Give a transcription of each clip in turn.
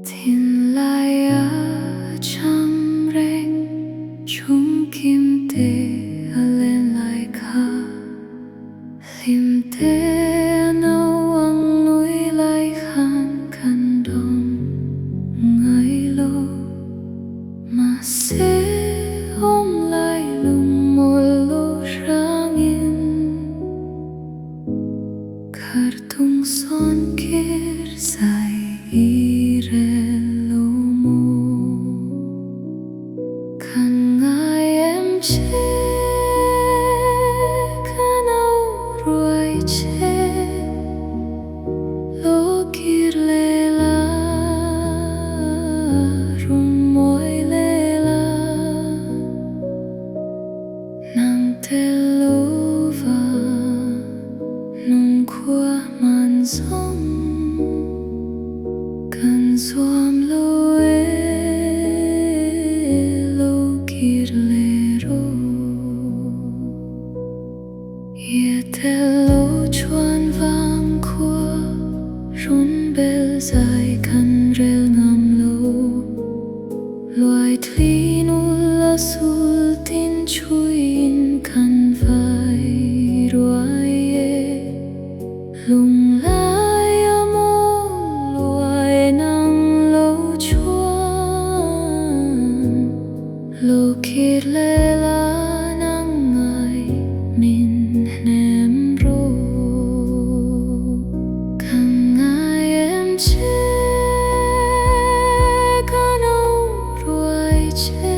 Thinlai a cham reng chung kim te a len lai kha Hlim te a nauang nui lai khan kan dawng ngai lo Mahse awm lai lungmawl lo hrangin Khartung sawn kir zai i rel lo maw? Kan ngai em che, kan au ruai che, lo kir leh la, run mawi leh la. Nang tel lova nung khua man zawng kan zuam lo e, lo kir leh rawh. Ia tel lo chuan vang khua run bel zai kan rel ngam lo. Luai thli nul a sul tin chhuiin kan vai ruai e. Lunglai a maw luai nang lo chuan lo kir leh la nang ngai min hnem rawh. Kan ngai em che, kan au ruai che,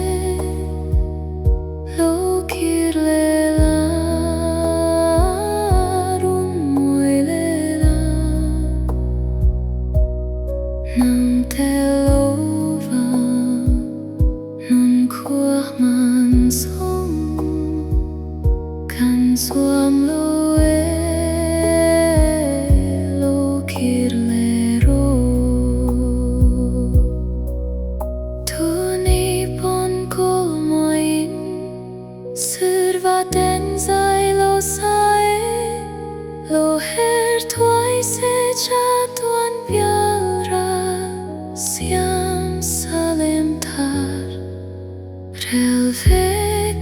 lo kir leh la, run mawi leh la, nang tel lo va nun khua man zawng. Kan zuam lo e, lo kir leh rawh. Tuni pawn kawl mawiin sirva ten zai lo sa e, lo her thuai se chatuan pial ral siam salem thar. Rel ve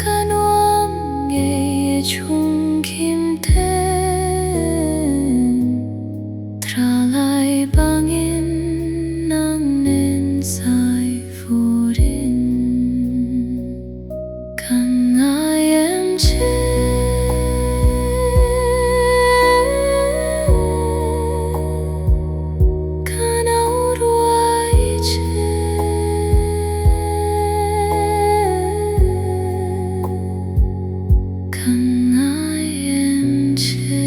ka nuam ngei e chhung khim ten Tra lai bangin nang nen zai vurin Kan ngai em che. Kan au ruai che. Kan ngai em che.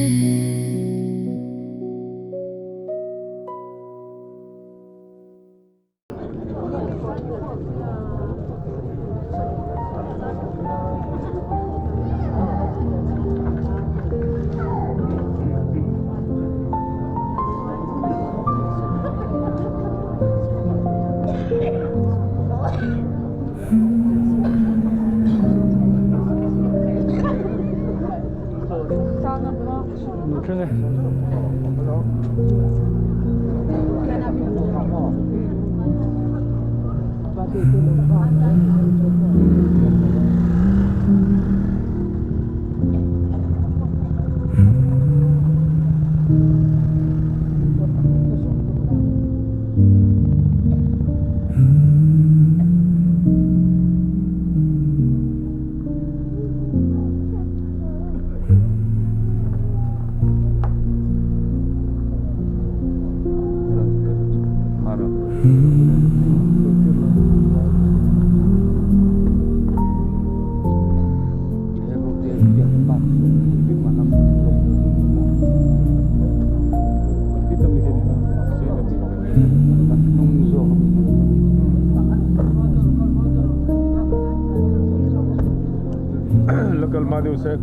La kal mah deuh seh.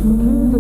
In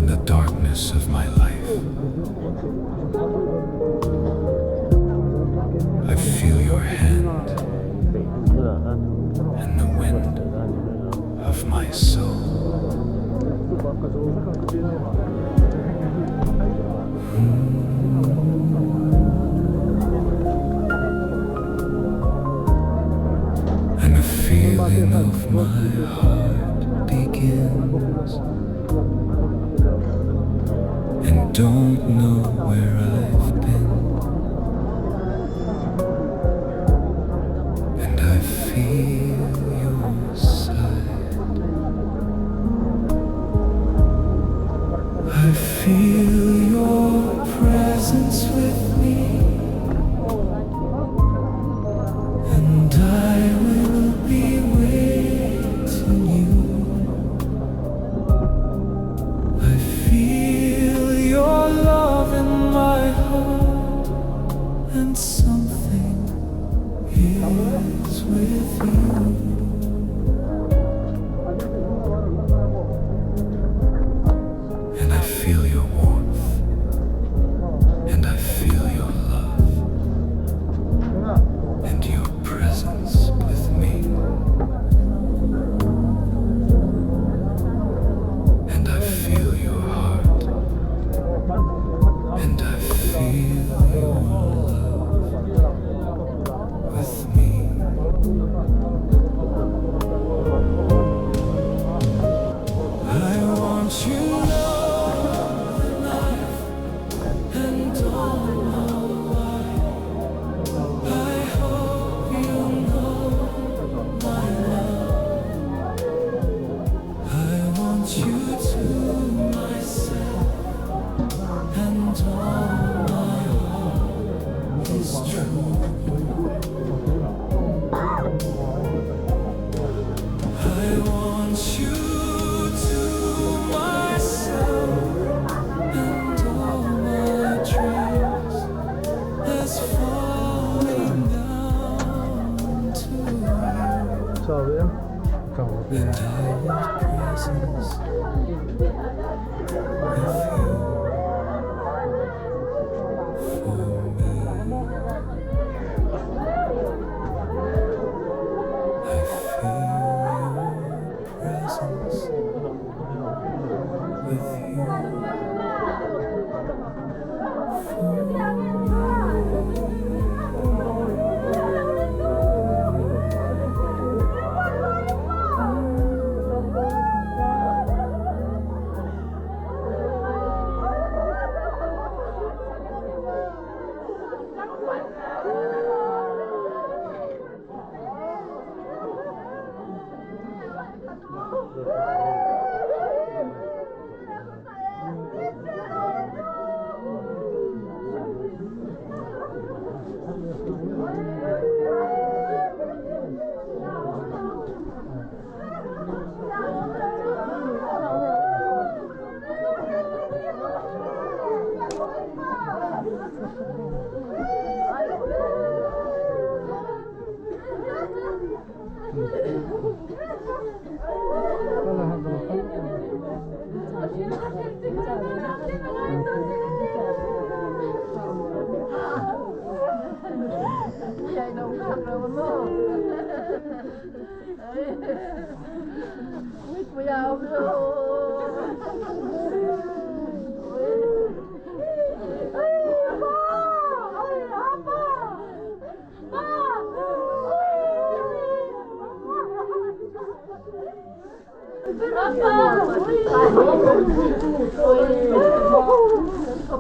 the darkness of my life, I feel your hand and the wind of my soul. And the feeling of my heart begins, and don't know where I've been. And I feel your side. I feel your presence with me, and I will be waiting you. I feel your love in my heart, and something is with you. And I feel your warmth, and I feel your is true. I want you to myself and all my dreams is falling down to you. And I want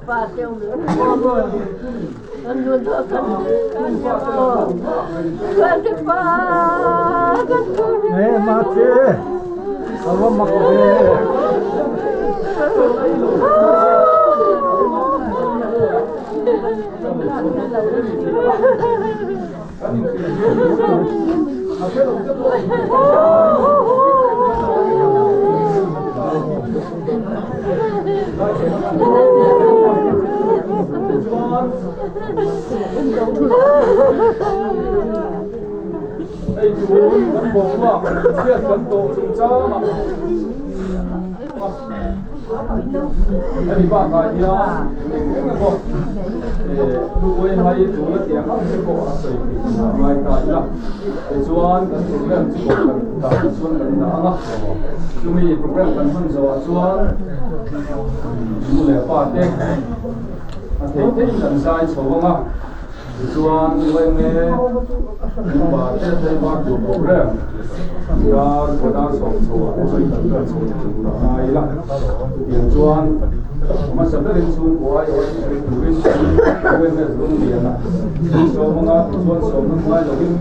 presence with you for me. I feel your presence with you for me. Hei tun kan boruak chhiat kan tawh chungchangah hemi bakah hian eng eng emaw thubuai hai tul a tiang ang te pawh a sawi theih tur a ngai ta ila. Tichuan kan program chu pawh kan dah chuan kan dah ang a, chumi program kan hman zawhah chuan nu leh pa te a theih theihin kan zai chho ang a. Tichuan uaime upa te tlaivar tur program dar kawta sawm chhoah te chuan kan kal chho leh tur a ngai ila. Chutiang chuan hmasa berin chhungkua aiawh a thil turin UMS Lungliana sawm anga tichuan sawmna hnuai loin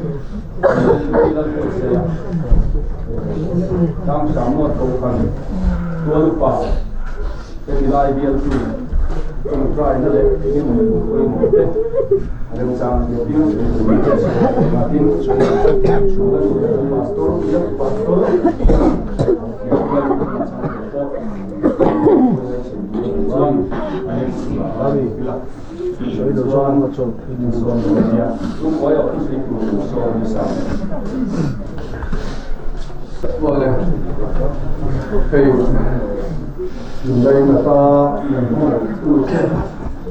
Lalpuiseia Tlangsam Kohhran Tualupa Heti lai bialtu tawngtaina leh engemaw tur pawimawh te remchang thei apiang sawi turin ka chhuah tin chhula ni leh pastor bial pastor Hei Lunglei-nata min hmangaihtu te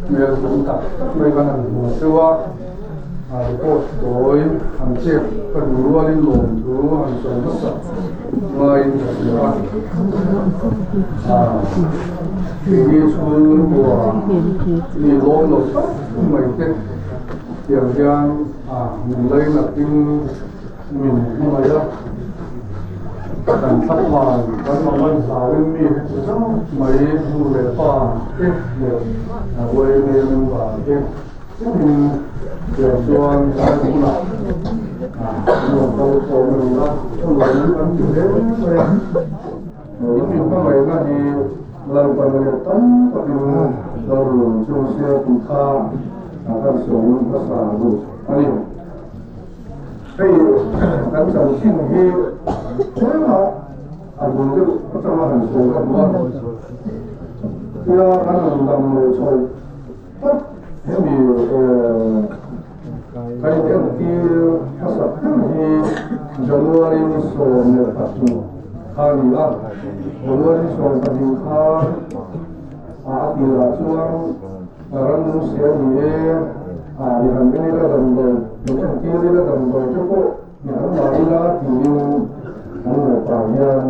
hmel tum tak tak mai kan han hmu teuh a, report tawi han chek ka duh rualin lawmthu han sawi hmasa ngaiin ka hria a. Keini chhungkua mi lawm lo tak mai te tiang hian Lunglei-natin Min hmangaih a, kan thlaphan kan mangan hlauin mi heti zauh mai nu leh pa te leh YMA member te thlengin tiang chuan tlai hunah an rawn kal khawm a ni a, ka lawm kan ti hle mai a. In min hmangaihna hi Lalpan leh tam takin lo run chung se tih kha. kan sawi hmasa duh a ni. Hei kan chanchin hi tlema a bul deuh atanga han sawi ka duh a, tia kan han dam lo chho tak hemi kan inentir hmasak ber hi January ni 12 kha a ni a, January 12 khan a tirah chuan Rannung sia ni e, a i han en ila damdawi, min entir ila damdawi te pawh i han la ila tiin an nupa hian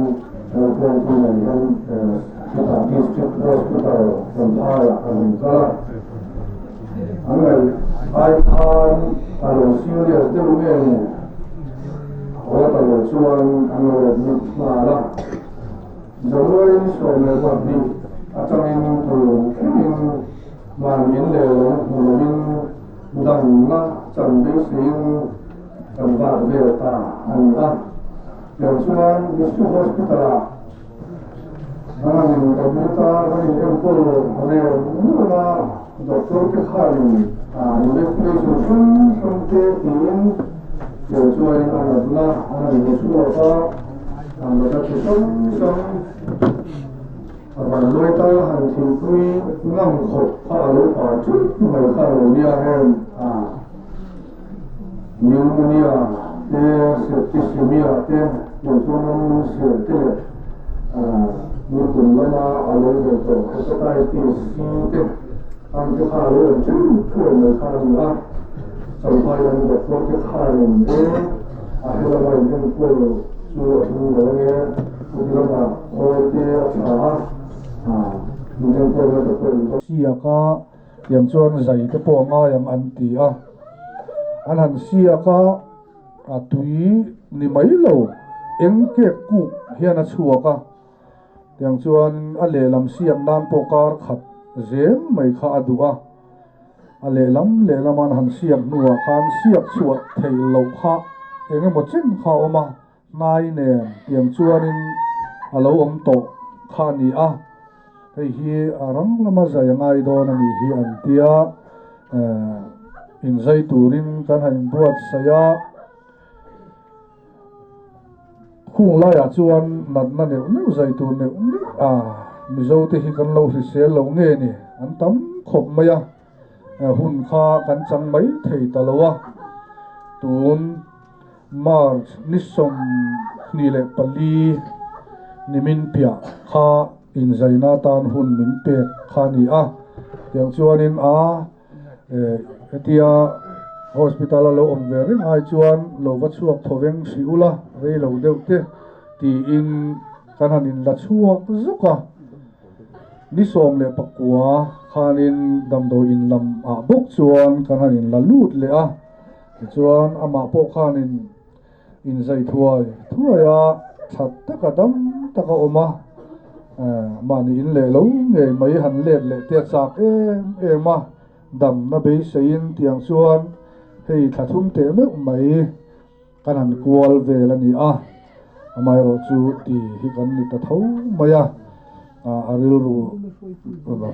Tawngtu nen hian hetah District Hospital Champhaiah an in kal a. An ngaih ai khan a lo serious deuh nge ni? Haw ta lo chuan an lo admit nghal a. January ni 12 atangin tun thlengin mahni leh lo hmu lovin damna chan beiseiin kan vak vel ta a ni a. Tiang chuan District Hospital-ah kan han in admit a, kan in enkawl reng reng a, doctor te khanin investigation hrang hrang te tiin tiang chuanin a natna an han hmuchhuak a. Natna chi hrang hrang a van lawi ta han thingpui ngam khawp kha a lo par thut mai kha a lo nia heng a pneumonia te septicemia te tiang chuan ram sel te leh nutun lama a lo ve tawh hepatitis C te ang te kha a lo awm theuh thuai mai kha a ni a Champhai lam doctor te khanin e A helama in enkawl chu a him lo ange, kut lama khawl te a tha a, min enkawl na ta pawh in va. Siak a, tiang chuan zai te pawh a ngai ang an ti a, an han siak a, a tui ni mai lo, eng kek kuk hian a chhuak a, tiang chuan a lehlam siak nan pawh kar khat zel mai kha a duh a. A lehlam lehlam an han siak hnuah khan siak chhuah theih loh kha eng emaw chen kha a awm a, hnai nen tiang chuanin a lo awm tawh kha a ni a, hei hi a rang lama zai a ngai dawn a nih hi an tia, inzai turin kan han inbuatsaih a. Khung laiah chuan natna neuh neuh zai tur neuh neuh a Mizo te hi kan lo hrisel lo nge ni an tam khawp mai a, hun kha kan chang mai thei ta lo a, tun March ni 24 nimin piah kha inzaina tan hun min pek kha a ni a, tiang chuanin a. Hetia hospital a lo awm ve reng ai chuan lo va chhuak thaw veng hrih ula rei lo deuh te tiin kan han inla chhuak zuk a. Ni 19 khanin damdawi in lam ah bawk chuan kan han inla lut leh a, tichuan amah pawh khanin Inzai thuai thuai a, that taka dam taka awm a, mahni in leh lo ngei mai han let leh te a chak em em a, damna beiseiin tiang chuan hei thla thum teh meuh mai kan han kual vel a ni a, amaherawh chu ti hi kan ni ta tho mai a, a rilru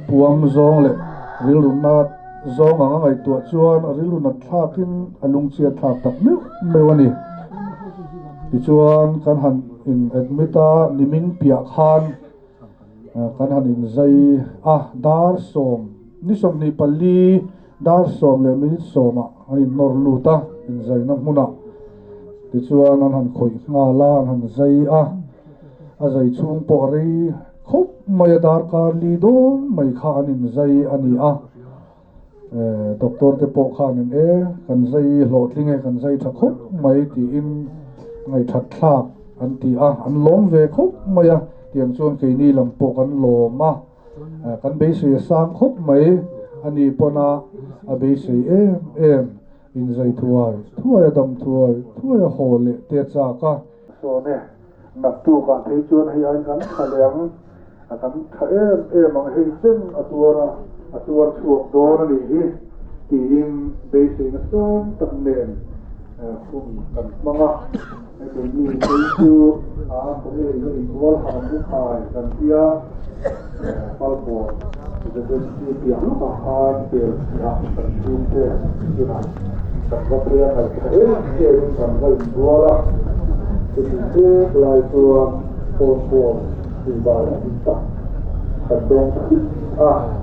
puam zawng leh rilru nat zawng anga ngaihtuah chuan a rilru nat thlakin a lungchhiat thlak tak meuh meuh a ni. Tichuan kan han in admit a, nimin piah khan kan han inzai a, dar sawm ni 24 dar sawm leh minute sawmah an innawr lut a, inzaina hmunah tichuan an han khawih nghal a, an han zai a. A zai chhung pawh a rei khawp mai a, darkar li dawn mai kha an inzai a ni a. Doctor te pawh khanin e, kan zai hlawhtling e, kan zai tha khawp mai tiin ngaihthat thlak an ti a, an lawm ve khawp mai a, tiang chuan keini lam pawh kan lawm a, kan beisei a sang khawp mai a ni pawn a, a beisei em em, inzai thuai thuai a, dam thuai thuai a, haw leh te a chak a. Sawn e, naktukah phei chuan hei aiin kan tha leh ang, a kan tha em em ang hei chen a tuar a, a tuar chhuak dawn a nih hi tiin beiseina sang tak nen hun kan hmang a. Keini phei chu a kawng lei ka inbual ham u khai kan tia palbawn Vacancy piah lawkah khan tel hnih ah kan chhungte inah kan va phei a, ngaihthla em emin kan va inrual a, chuti mek lai chuan phone call tihbal ang tak kan dawng thut a,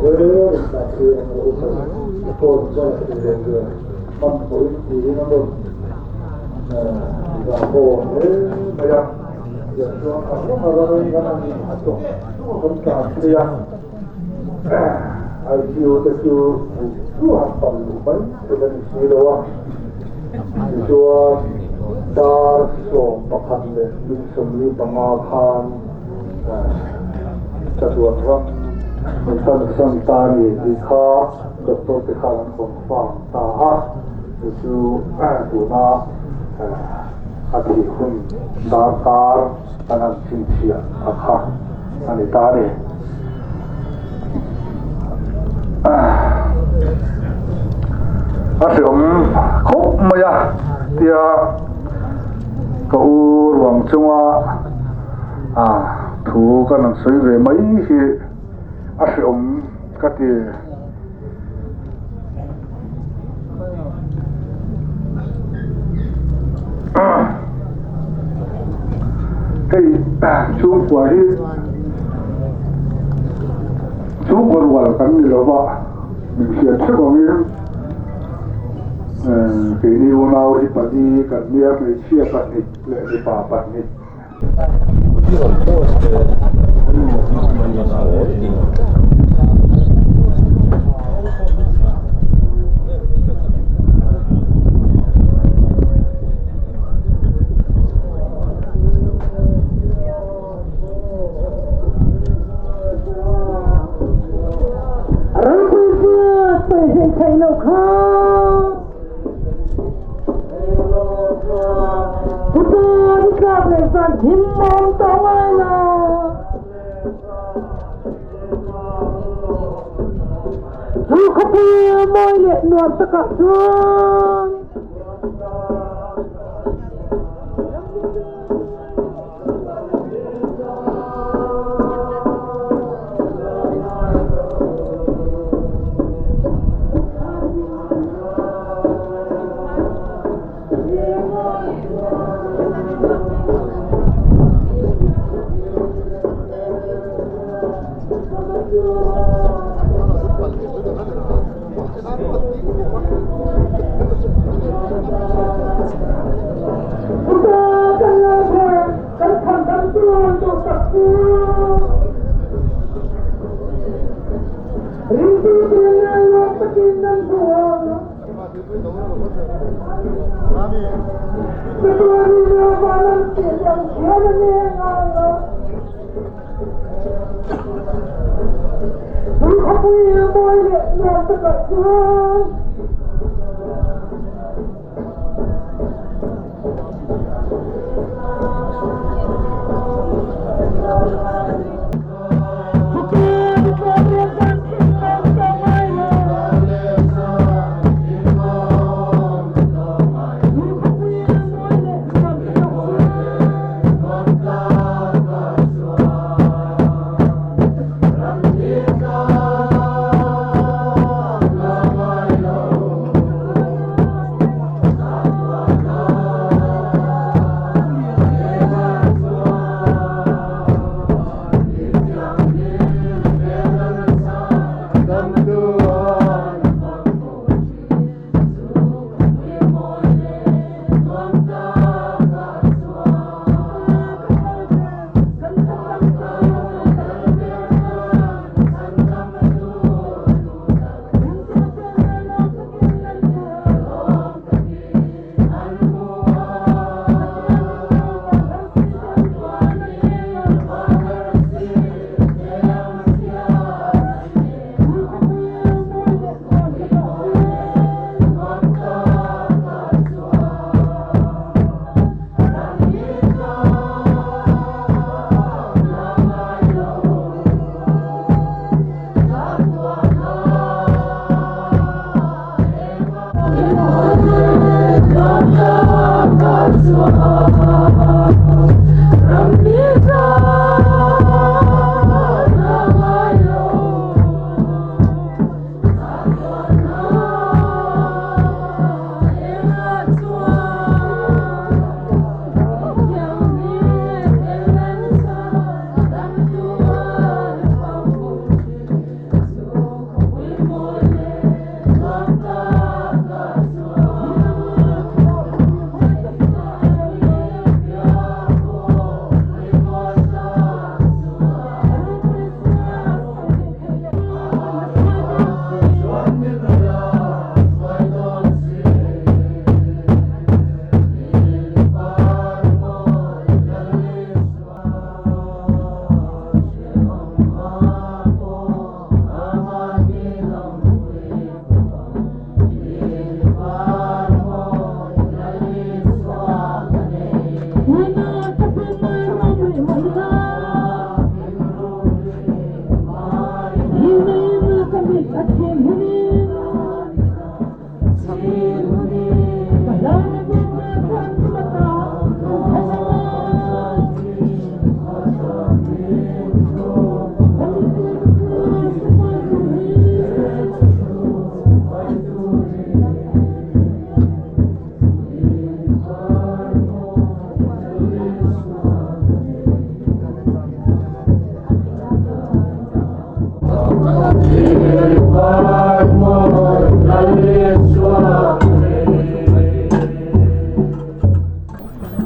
Rel intan phei ang rawh u hei, phone va la thei lo ve, hmanhmawhin tiin a rawn zahawm hle mai a, tiang chuan a rawng a rawng in kan han inhachawk kan tlan phei a, ICU te chu chu han pal luh mai theih a ni si lo a, tichuan dar 11:45 khan chatuan ram min tan san ta a ni tih kha doctor te khan an confirm ta a, chu chu tuna a thih hun darkar An han chhinchhiah a kha a ni ta a ni. A hreawm khawp mai a tia ka u ruang chunga thu ka rawn sawi ve mai hi a hreawm ka ti. Hei chhungkua hi chhungkaw rual kan ni lo va min hriat theuh angin keini unau hi pali kan nia hmeichhia pahnih leh mipa pahnih.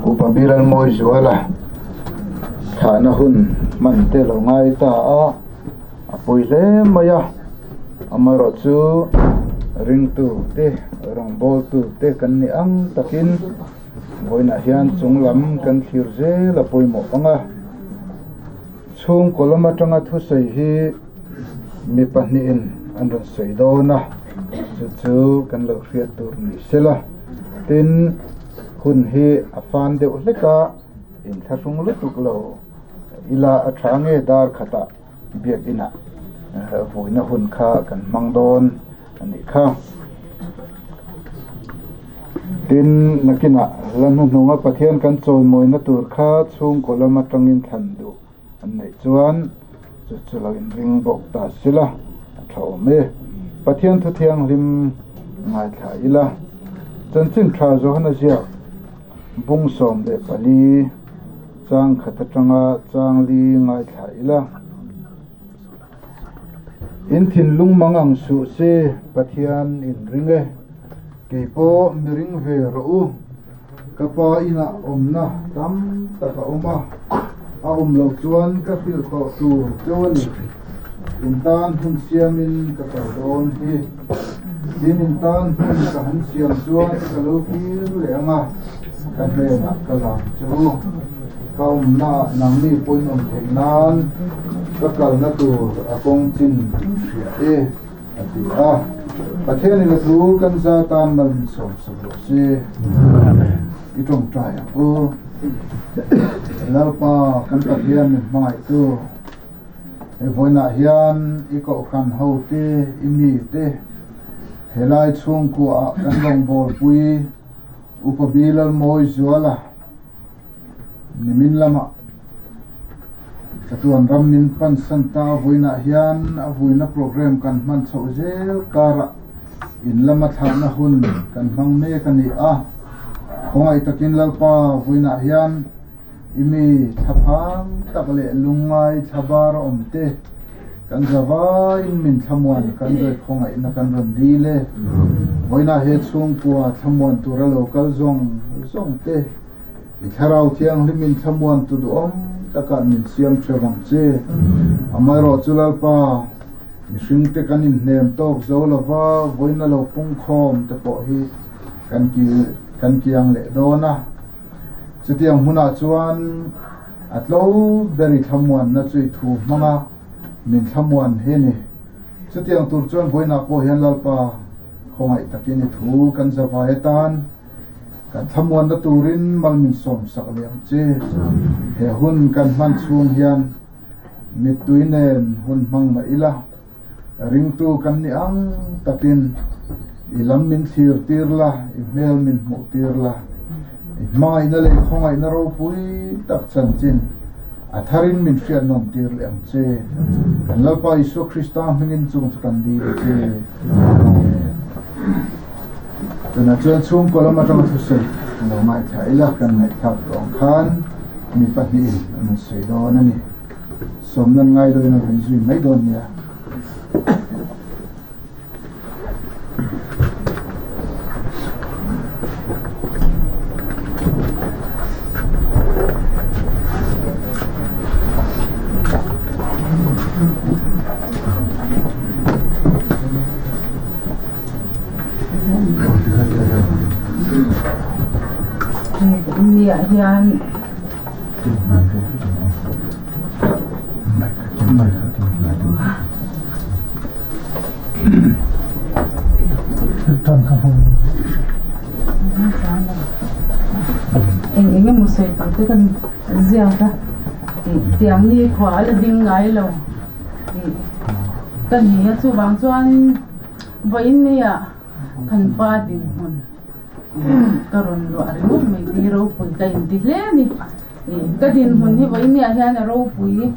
Upa Biral Mawizuala thlahna hun hman te lo ngai ta a, a pawi hle mai a, amaherawhchu ringtu te rawngbawltu te kan ni ang takin vawiinah hian chung lam kan thlir zel a pawimawh ang a. Chhungkaw lam atanga thusawi hi mi pahnihin an rawn sawi dawn a, chu chu kan lo hriat tur ni sela. Tin, hun hi a fan deuh hlek a, inthlahrung lutuk lo ila a tha nge dar khatah biakinah vuina hun kha kan hmang dawn a nih kha. Tin, nakinah la hnuhnunga Pathian kan chawimawina tur kha chhungkaw lam atangin thlan duh an neih chuan chu chu lo inring bawk ta sila a tha awm e. Pathian thu thianghlim ngaithla ila. Chanchin tha Johana ziak bung 14 chang khat atanga chang li ngaithla ila. In thinlung mang ang suh se, Pathian in ring e. Kei pawh mi ring ve rawh u. Ka pa inah awmna tam tak a awm a, a awm loh chuan ka hrilh tawh tur cheu a ni. In tan hun siamin ka kal dawn hi. Tin in tan hun ka han siam chuan ka lo kir leh ang a, ka hnenah ka lang che u. Ka awmnaah nangni pawhin awm theih nan ka kalna tur a kawng chin hria e, a ti a. Pathianin a thu kan za tan mal min sawmsak rawh se. I tawngtai ang u. Lalpa kan Pathian min hmangaihtu, he vawiinah hian i kohhran hote, i mite, helai chhungkuaah kan rawngbawlpui Upa Bilal Mawizuala, Nimin lamah chatuan ram min pansan ta a vuinah hian a vuina programme kan hman chhoh zel karah in lama thlahna hun kan hmang mek a ni a. Khawngaih takin Lalpa vuinah hian i mi thlaphang tak leh lungngai thlabar a awm te kan zavaiin min thlamuan kan rawi khawngaihna kan rawn dil e. Vawiinah he chhungkua thlamuan tura lo kal zawng zawng te I Thlarau Thianghlimin thlamuan tu duhawm takah min siam ṭheuh ang che. Amaherawh chu Lalpa, mihringte kan inhnem tawk zo lova vawiina lo pungkhawm te pawh hi kan kan kiang leh dawn a. Chutiang hmunah chuan a tlo ber i thlamuanna chu i thu hmanga min thlamuan hi a ni. Chutiang tur chuan vawiinah pawh hian Lalpa khawngaih takin i thu kan zavai atan Kan thlamuanna turin mal min sawmsak leh ang che. He hun kan hman chhung hian mittui nen hun hmang mah ila, ringtu kan nih ang takin i lam min thlir tir la, i hmel min hmuh tir la, i hmangaihna leh i khawngaihna ropui tak chanchin a tharin min hriatnawm tir leh ang che. Kan Lalpa Isua Krista hmingin chung chu kan dil a che. Amen. Tunah chuan chhungkaw lam atanga thusawi lo ngaithla ila kan ngaihthlak tawh ang khan mi pahnihin an rawn sawi dawn a ni. Sawmnan ngai loin a rawn zui mai dawn nia. Nia hian eng eng emaw sawi tam te kan ziak a tiang nikhua a la ding ngai lo. Ka ni a chuvang chuanin vawiin nia Kan pa dinhmun ka rawn luah ringawt mai te hi ropui ka inti hle a ni. Ka dinhmun hi vawinia hian a ropui.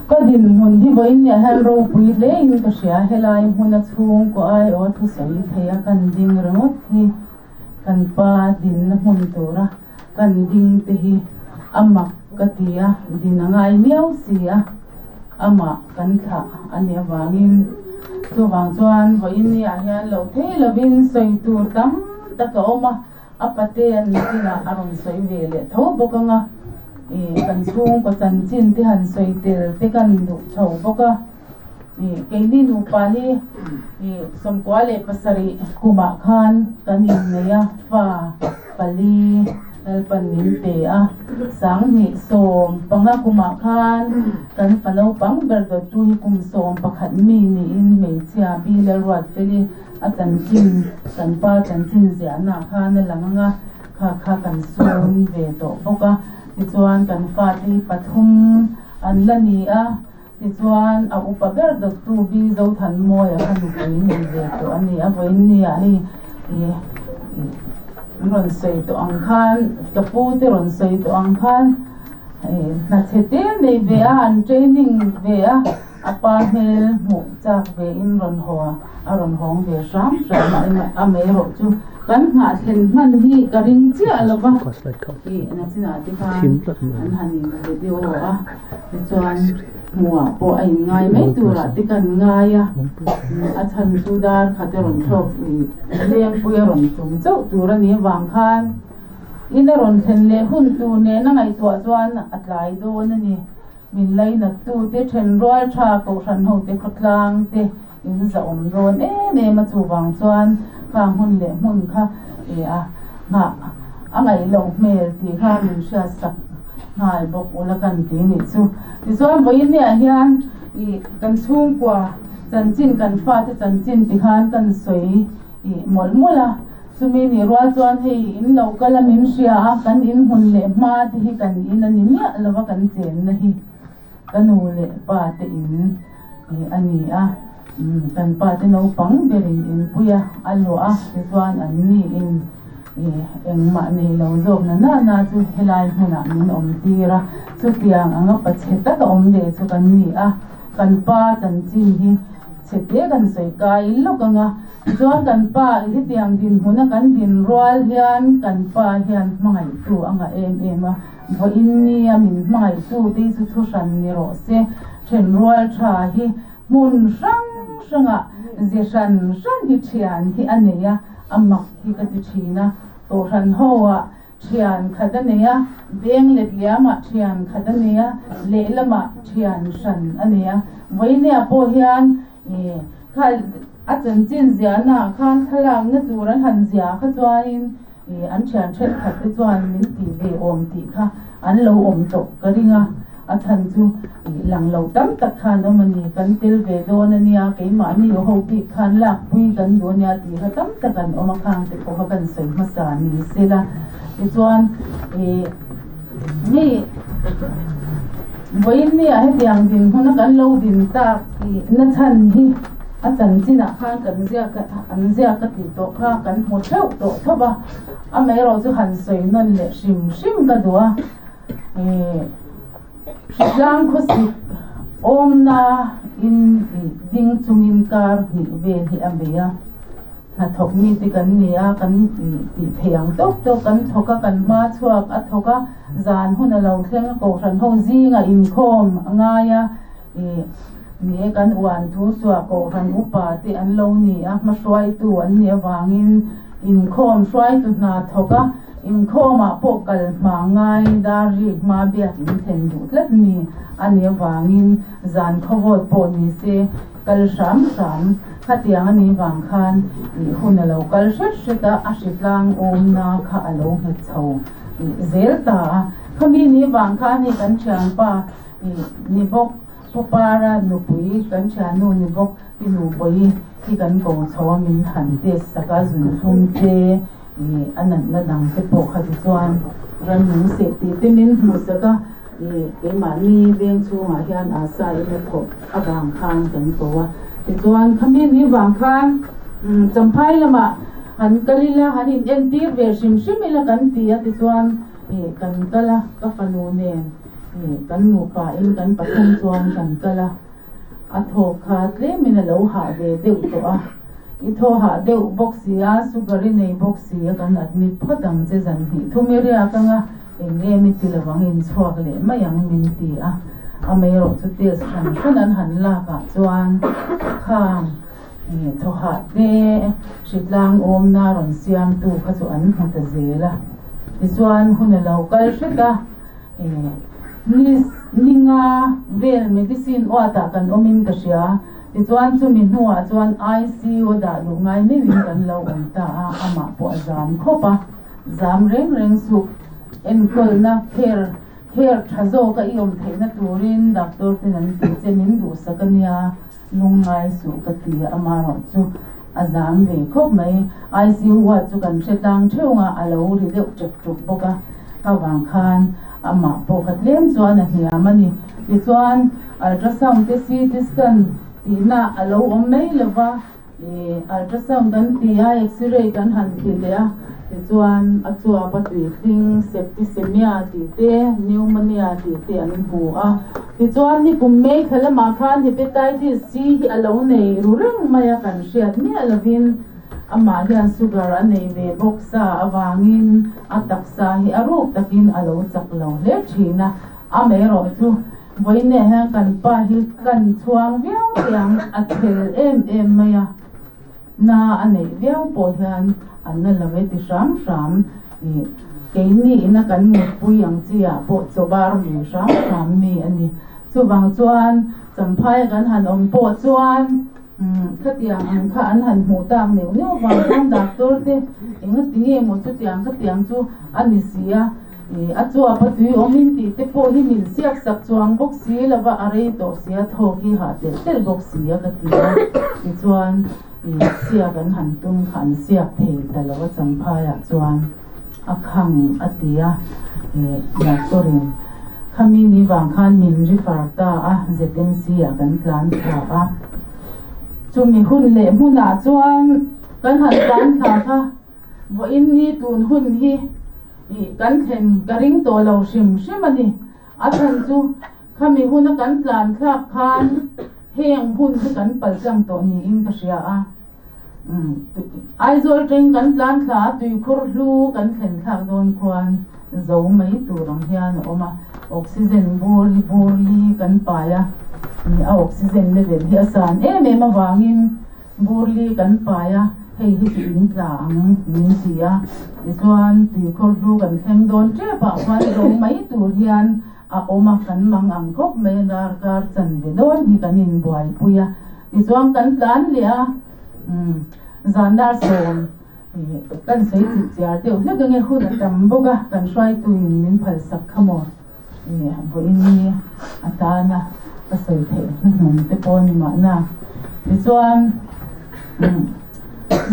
Ka dinhmun hi vawinia hian ropui hle in ka hria. Helai hmuna chhungkaw aiawh a thusawi thei a kan ding ringawt hi kan pa dinna hmun tura kan ding te hi a mak ka ti a, din a ngai miau si a, amah kan thlah a nih avangin chuvang chuan vawinia hian loh thei lovin sawi tur tam tak a awm a. A pate an inah a rawn sawi ve leh tho bawk ang a, ih kan chhungkaw chanchin te han sawi tel te kan duh chho bawk a, ih keini nupa hi ih sawmkua leh pasarih kumah khan kan innei a, fa pali Lalpan min pe a, sanghnih 15 kumah khan kan fa naupang ber dawttu hi kum 11 mi niin hmeichhia Bill-a ruat fel i A chanchin, kan pa chanchin ziahnaah khan a lang ang a, kha kha kan sun ve tawh bawk a. Tichuan kan fate hi pathum an la ni a, tichuan a upa ber dawttu Bi Zothanmawia kha nupui nei ve tawh a ni. A vawiinniah hei ih an rawn sawi tawh ang khan, ka pu te rawn sawi tawh ang khan ih hna chhe te nei ve a, an training ve a. A pa hmel hmuh chak ve in rawn haw a, a rawn hawng ve hram hram a, eng amaherawh chu kan nghah thlen hman hi ka ring chiah lo va, ih nachinah te khan an han in video a, tichuan hmuhah pawh a in ngai mai turah te kan ngai a, a chhan chu dar khat a rawn thlawk ih lengpui a rawn tum chauh tur a nih avang khan in a rawn thlen leh hun tur nena ngaihtuah chuan a tlai dawn a ni. Min lainattu te, thenrual tha, kohhran ho te, khawtlang te in zahawm dawn em em a, chuvang chuan khang hun leh hmun kha e a nghah a ngaih loh hmel tih kha min hriat sak nghal bawk ula kan ti nih chu. Tichuan vawiinniah hian ih kan chhungkua chanchin kan fate chanchin ti khan kan sawi ih mawlh mawlh a. Chumi nih rual chuan hei in lo kal a min hria a, kan in hmun leh hma te hi kan in a ni miah lo va kan chenna hi ka nu leh pa te in a ni a, kan pa te naupang berin inpui a a luah a tichuan an ni in engmah nei lo zawk na na na chu helai hmunah min awm tir a, chutiang anga pachhe taka awm ve chu kan ni a, kan pa chanchin hi chhe te kan sawi kai lawk ang a. Tichuan kan pa i hetiang dinhmuna kan din rual hian kan pa hian hmangaihtu a ngah em em a, vawiin nia min hmangaihtu te hi chu thu hran ni rawh se, then rual tha hi hmun hrang hrangah ze hran hran hi thian hi a nei a, a mak hi ka ti thin a, kohhran ho ah thian khat a nei a, beng let liamah thian khat a nei a, lehlamah thian hran a nei a, vawiin pawh hian Nge, kha a chanchin ziahnaah khan thlalakna tur an han ziah kha chuanin ih an thian thenkhat te chuan min tih ve awm tih kha an lo awm tawh ka ring a, a chhan chu ih lang lo tam tak khan awm a ni, kan tel ve dawn a nia, keimahni ho bik khan lakpui kan duh a nia tih kha tam tak an awm a, khang te pawh kha kan sawi hmasa ni sela tichuan ih. Hei vawiinniah hetiang dinhmuna kan lo din tak tih na chhan hi a chanchinah khan kan ziak a an ziak a tih tawh kha kan hmu theuh tawh tho va, amaherawh chu han sawi nawn leh hrim hrim ka duh a, ih hritlang khawsik awmna in ih ding chungin kar hnih vel hi a bei a. Hnathawk mite kan ni a, kan tih theih ang tawk tawk kan thawk a, kan hma chhuak a thawk a, zan hun a lo thleng a, kohhran ho zinga inkhawm a ngai a, ih ni e kan uan thu suah kohhran upa te an lo ni a, hmahruaitu an nih avangin inkhawm hruaitu hna thawk a, inkhawmah pawh kal hma ngai dar rik hma biak in thlen duh tlat mi a nih avangin zan khawvawt pawh ni se Kal hram hram, khatiang a nih vang khan ih hun a lo kal hret hret a, a hritlang awmna kha a lo nghet chho ih zel ta a. Khami nih vang khan hei kan thianpa ih ni bawk, Pu Para nupui kan thiannu ni bawk Pi Nubawi hi kan ko chho a, min han test sak a, zunthlum te ih a natna dang te pawh kha tichuan ramnung seh tih te min hmuh sak a. Ih, keimahni veng chhungah hian Asa in a thawk avang khan kan ko a. Tichuan khami ni vang khan Champhai lamah han kal ila, han in entir ve hrim hrim ila kan ti a, tichuan kan kal a, ka fanu nen kan nupa in kan pathum chuan kan kal a. A thawk kha tlemin a lo hah ve deuh tawh a, i thaw hah deuh bawk si a, sugar i nei bawk si a, kan admit phawt ang che zan hnih thum i riak ang a, eng em i ti lo ang inchhuak leh mai ang min ti a, amaherawh chu test hran hran an han lak ah chuan khang thaw hah te hritlang awmna rawn siamtu kha chu an hmu ta zel a, tichuan hun a lo kal hret a. Ni ninga vel medicine uatah kan awmin ka hria. Tichuan chumi hnuah chuan ICU dah luh ngai meuhin kan lo awm ta a, amah pawh a zam khawp a. Zam reng reng suh. Enkawlna care care tha zawka i awm theihna turin doctor ten an ti che min duhsak a nia, lungngai suh ka ti a, amaherawh chu a zam ve khawp mai. ICU ward chu kan hre tlang theuh a, a lo ri deuh ṭek ṭuk bawk a, ka vang khan amah pawh kha tlem chuan a hniam a ni. Tichuan ultrasound te CT scan tihna a lo awm mai lo va, Ih ultrasound kan ti a, x-ray kan han ti leh a, tichuan a chuap a tuitling septicemia tih te, pneumonia tih te an hmu a. Tichuan nikum May thla lamah khan hepatitis C hi a lo nei ru reng mai a, kan hriat miah lovin amah hian sugar a nei ve bawk sa avangin a taksa hi a ruk takin a lo chak lo hle thin a, amaherawh chu Vawiinah hian kan pa hi kan chhuang viau teh ang, a chhel em em mai a, na a neih viau pawh hian an na lo e ti hram hram ih keini ina kan mutpui ang chi ah pawh chaw bar lui hram hram mi a ni. Chuvang chuan Champhaia kan han awm pawh chuan umm khatiang ang kha an han hmuh tak neuh neuh vang chuan doctor te engati nge maw chutiang khatiang chu a ni si a. A chuap a tui awmin tih te pawh hi min siak sak chuang bawk si lo va, a rei tawh si a, thawk hi hah telh telh bawk si a ka ti a. Tichuan siak an han tum kha an siak thei ta lo a, Champhaiah chuan a khang a ti a, doctor-in khami ni vang khan min refer ta a, ZMC-ah kan tlan thla a. Chumi hun leh hmunah chuan kan han tlan thla kha. Vawiin ni tun hun hi ih kan thlen ka ring tawh lo hrim hrim a ni. A chhan chu khami huna kan tlan thlak khan heng hun hi kan paltlang tawh niin ka hria a. Umm Aizawl teng kan tlan thla a tuikhur hlu kan thlen thlak dawn khuan zo mai tur ang hian a awm a. Oxygen bur hi bur li kan pai a, a oxygen level hi a san em em avangin Bur li kan pai a, hei hi chu in tla ang min ti a, tichuan tuikhawr hlu kan thleng dawn tep ah khuan zo mai tur hian a awm a, kan mang ang khawp mai a, darkar chanve dawn hi kan inbuaipui a, tichuan kan tlan leh a, umm zan dar sawm kan sawi chip chiar deuh hlek ange hun a tam bawk a, kan hruaituin min phalsak kha maw vawiin ni atana ka sawi theih hnuhnung te pawh a ni mahna. Tichuan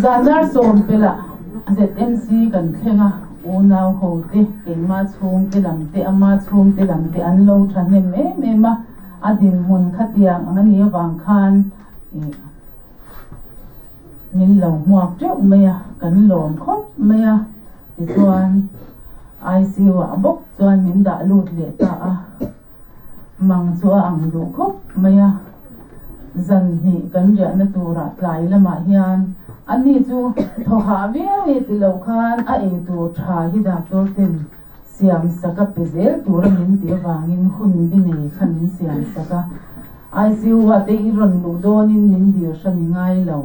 zan dar sawm pelh ZMC kan thleng a, unau ho te, keimah chhung te lam te, ama chhung te lam te an lo thahnem em em a, a dinhmun khatiang ang a nih avang khan min lo hmuak teuh mai a, kan lawm khawp mai a, tichuan ICU ah bawk chuan min dah lut leh ta a, mang chu a ang duh khawp mai a, zan hnih kan riahna turah tlai lamah hian ani chu thaw hah viau e ti lo khan a ei tur tha hi doctor ten siam sak a pe zel tura min tih avangin hun bi nei kha min siam sak a, ICU ah te i rawn luh dawnin min dil hran i ngai lo,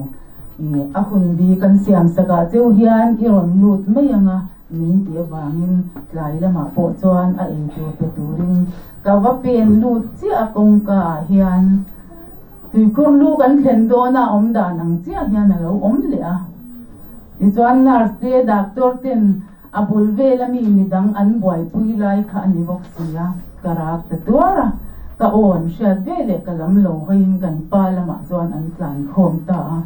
ih a hun bi kan siam sak ah cheu hian i rawn lut mai ang a min tih avangin tlai lamah pawh chuan a eitur pe turin ka va pen lut chiah a kawngka ah hian tuikhur lu kan thlen dawna awm dan ang chiah hian a lo awm leh a, tichuan nurse te doctor ten A bul vela mi midang an buaipui lai kha a ni bawk si a, ka rak ta tuar a, ka aw an hriat ve leh ka lam lo hawiin kan pa lamah chuan an tlan khawm ta a.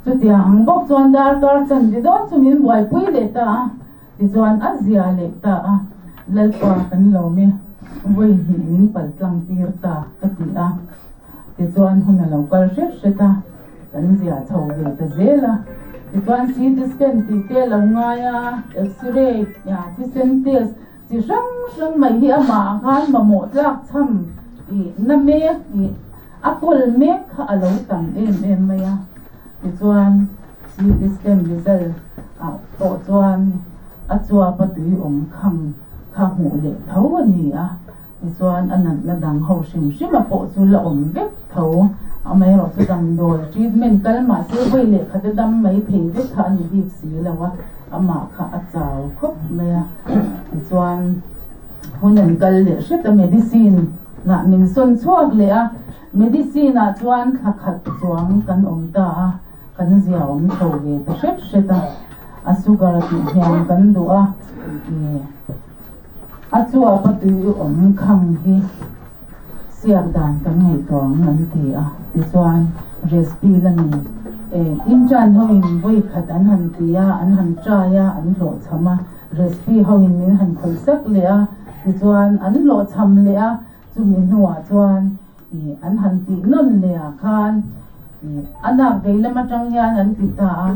Chutiang ang bawk chuan darkar chanve dawn chu min buaipui leh ta a, tichuan a zia leh ta a, Lalpa kan lawm e, vawi hnih min pal tlang tir ta ka ti a. Tichuan hun a lo kal hret hret a, kan zia chho ve ta zel a. Tichuan CT scan tih te a lo ngai a, X-ray, thisen test chi hrang hrang mai hi amah ah khan mamawh tlak chham ih na mek ih a kawl mek kha a lo tam em em mai a. Tichuan CT scan result ah pawh chuan a chuap a tui awm khang kha hmuh leh tho a ni a. Tichuan a natna dang ho hrim hrim a pawh chu la awm vek tho. Amaherawhchu damdawi treatment kal mah se vawi leh khat a dam mai thei vek kha a ni bik si lo a, amah kha a chau khawp mai a. Tichuan hun an kal leh hret a, medicine ah min sawn chhuak leh a, medicine ah chuan thla khat chuang kan awm ta a, kan zia awm chho ve ta hret hret a, a sugar tih hniam kan duh a, ih. A chuap a tui awm khang hi siak dan kan ngaihtuah ang an ti a, tichuan recipe lamin eh intern hoin vawi khat an han ti a, an han try a, an hlawhchham a, recipe hoin min han khawih sak leh a, tichuan an hlawhchham leh a, chumi hnuah chuan ih an han tih nawn leh ah khan ih a nak vei lam atang hian an ti ta a,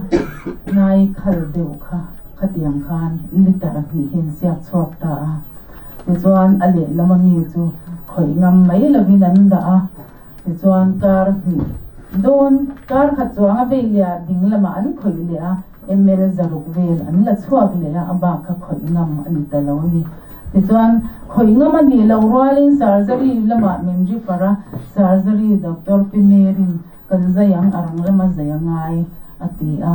nai khal deuh kha khatiang khan liter hnih hi an siak chhuak ta a, tichuan a lehlam ami chu khawih ngam mai lovin an dah a, tichuan kar hnih dawn kar khat chuang a vei leh ah ding lamah an khawih leh a, ml zaruk vel an la chhuak leh a, a bak kha khawih ngam a ni ta lo a ni. Tichuan, khawih ngam a nih loh rualin surgery lamah min refer a, surgery doctor Pi Mary-in kan zai ang a rang lama zai a ngai a ti a.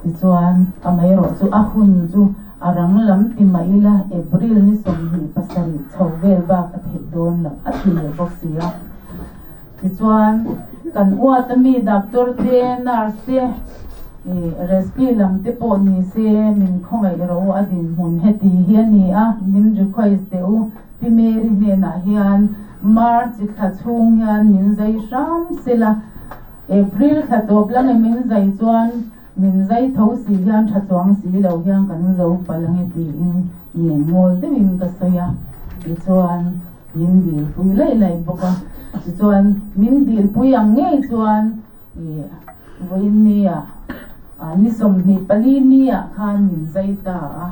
Tichuan, amaherawh chu a hun chu a rang lam ti mah ila April ni 27 chho vel bak a theih dawn loh a ti leh bawk si a. Tichuan, kan uat a mi doctor te, nurse te, ih respi lam te pawh ni se min khawngaih rawh u a dinhmun heti hi a ni a, min request teh u. Pi Mary hnenah hian March thla chhung hian min zai hram sela, April thla tawp lama min zai chuan min zai tho si hian tha chuang si lo hian kan zo palh ange tiin ngen ngawl deuhin ka sawi a. Tichuan. Min dilpui laih laih bawk a, tichuan min dilpui ang ngei chuan ih vawiin nia ni 24 nia khan min zai ta a,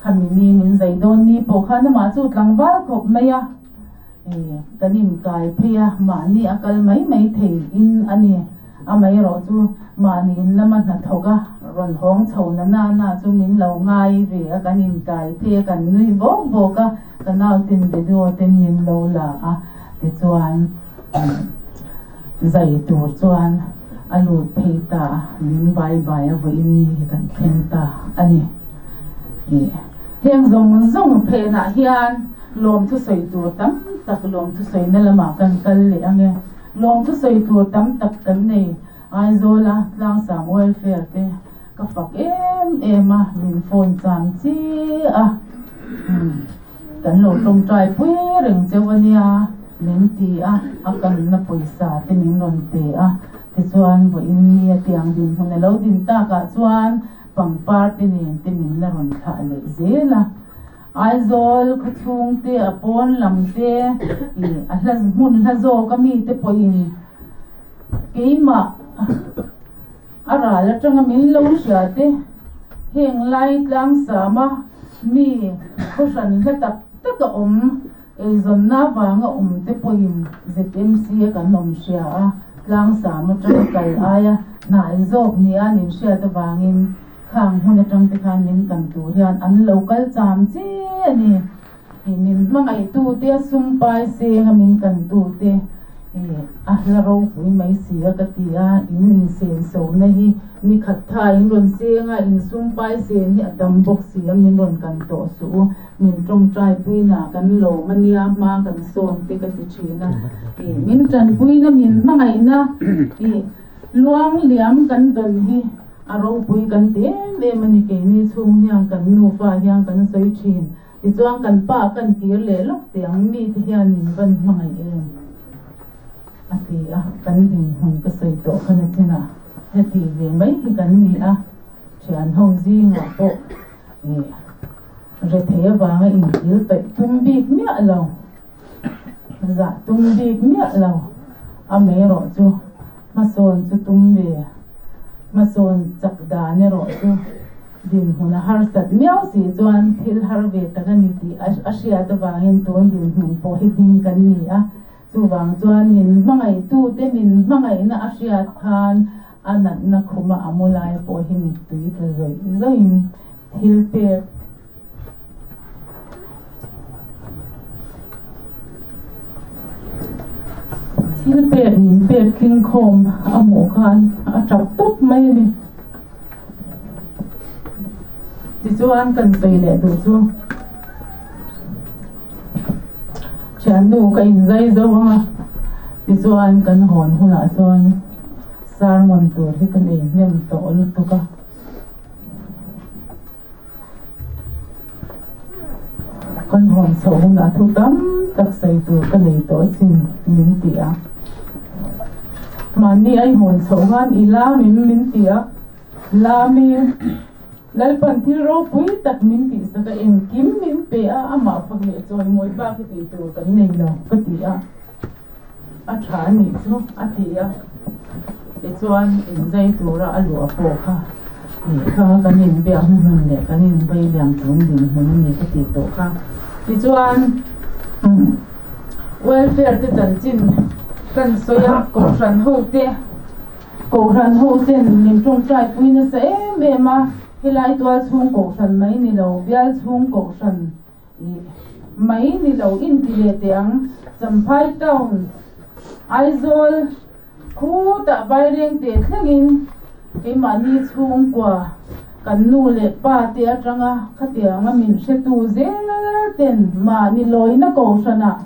khami ni min zai dawn ni pawh khan amah chu tlangval khawp mai a, ih kan inkai phei a, mahni a kal mai mai thei in a ni. Amaherawh chu mahni in lama hnathawk a rawn hawng chho na na na chu min lo ngai ve a, kan inkai phei a, kan nui bawk bawk a, ka nautin video ten min lo la a, tichuan zai tur chuan a lut phei ta a, min bai bai a vawiin ni hi kan thleng ta a ni. Heng zawng zawng phenah hian lawmthu sawi tur tam tak lawmthu sawina lamah kan kal leh ang e. Lawmthu sawi tur tam tak kan nei. Aizawla Tlangsam Welfare te ka fak em em a, min phone cham chi a. Kan lo tawngtai pui reng cheu a nia min ti a, a kanna pawisa te min rawn pe a. Tichuan vawiin ni a tiang dinhmun a lo din takah chuan pangpar te nen te min la rawn thlah leh zel a. Aizawl khawchhung te, a pawn lam te, ih a hla hmun hla zawk a mi te pawhin keimah a ral atanga min lo hria te, heng lai tlangsama mi khawhran hla tak tak a awm, eizawnna avanga awm te pawhin ZMC a kan awm hria a, tlangsam atanga kal aia hnai zawk nia an inhriat avangin Khang hmun atang te khan min kan tur hian an lo kal cham che a ni. Ih min hmangaihtu te a sum pai seng a min kan tu te ih a hla ropui mai si a ka ti a, in insenso na hi ni khat tha in rawn seng a, in sum pai sen hi a tam bawk si a min rawn kan tawh suh u, min tawngtai puina kan lawm a nia hma kan sawn te ka ti thin a, ih min tanpuina min hmangaihna ih luang liam kan dawn hi. A ropui kan ti em em a ni, keini chhung hian kan nufa hian kan sawi thin. Tichuan kan pa kan kir leh lawk teh ang mite hian min van hmangaih em? a ti a, kan dinhmun ka sawi tawh kha na chinah heti ve mai hi kan ni a, thian ho zingah pawh ih rethei avanga inkil taih tum bik miah lo. Zah tum bik miah lo. Amaherawh chu hmasawn chu tum ve. Hmasawn chak dan erawh chu dinhmun a harsat miau si chuan thil har ve tak a ni tih a hriat avangin tun dinhmun pawh hi ding kan ni a. Chuvang chuan min hmangaihtute min hmangaihna a hriat khan a natna khuma a mu lai pawh hi mittui tla zawih zawihin thil pek Thil pek min pek tling khawm a hmuh khan a tap tawp mai a ni. Tichuan kan sawi leh duh chu thiannu ka inzai zo ang a, tichuan kan hawn hunah chuan sermon tur hi ka nei hnem tawh lutuk a. Kan hawn chhoh hunah thu tam tak sawi tur ka nei tawh asin min ti a. Mahni a i hawn chhoh khan i lam em min ti a, lam i Lalpan thil ropui tak min tihsak a, engkim min pe a, amah fak leh chawimawi bak hi tih tur kan nei lo ka ti a, a tha a nih chu a ti a. Tichuan inzai tura a luah pawh kha tih kha kan inbiak hnuhnun leh kan invei liam tun dinhmun a ni ka tih tawh kha. Tichuan welfare te chanchin kan sawi a, kohhran ho te kohhran ho ten min tawngtai pui nasa em em a, helai tual chhung kohhran mai ni lo bial chhung kohhran ih mai ni lo inti leh teh ang Champhai town Aizawl Khutah vaireng teh thlengin keimahni chhungkua kan nu leh pa te atanga khatianga min hretu zel ten mahni lawina kohhranah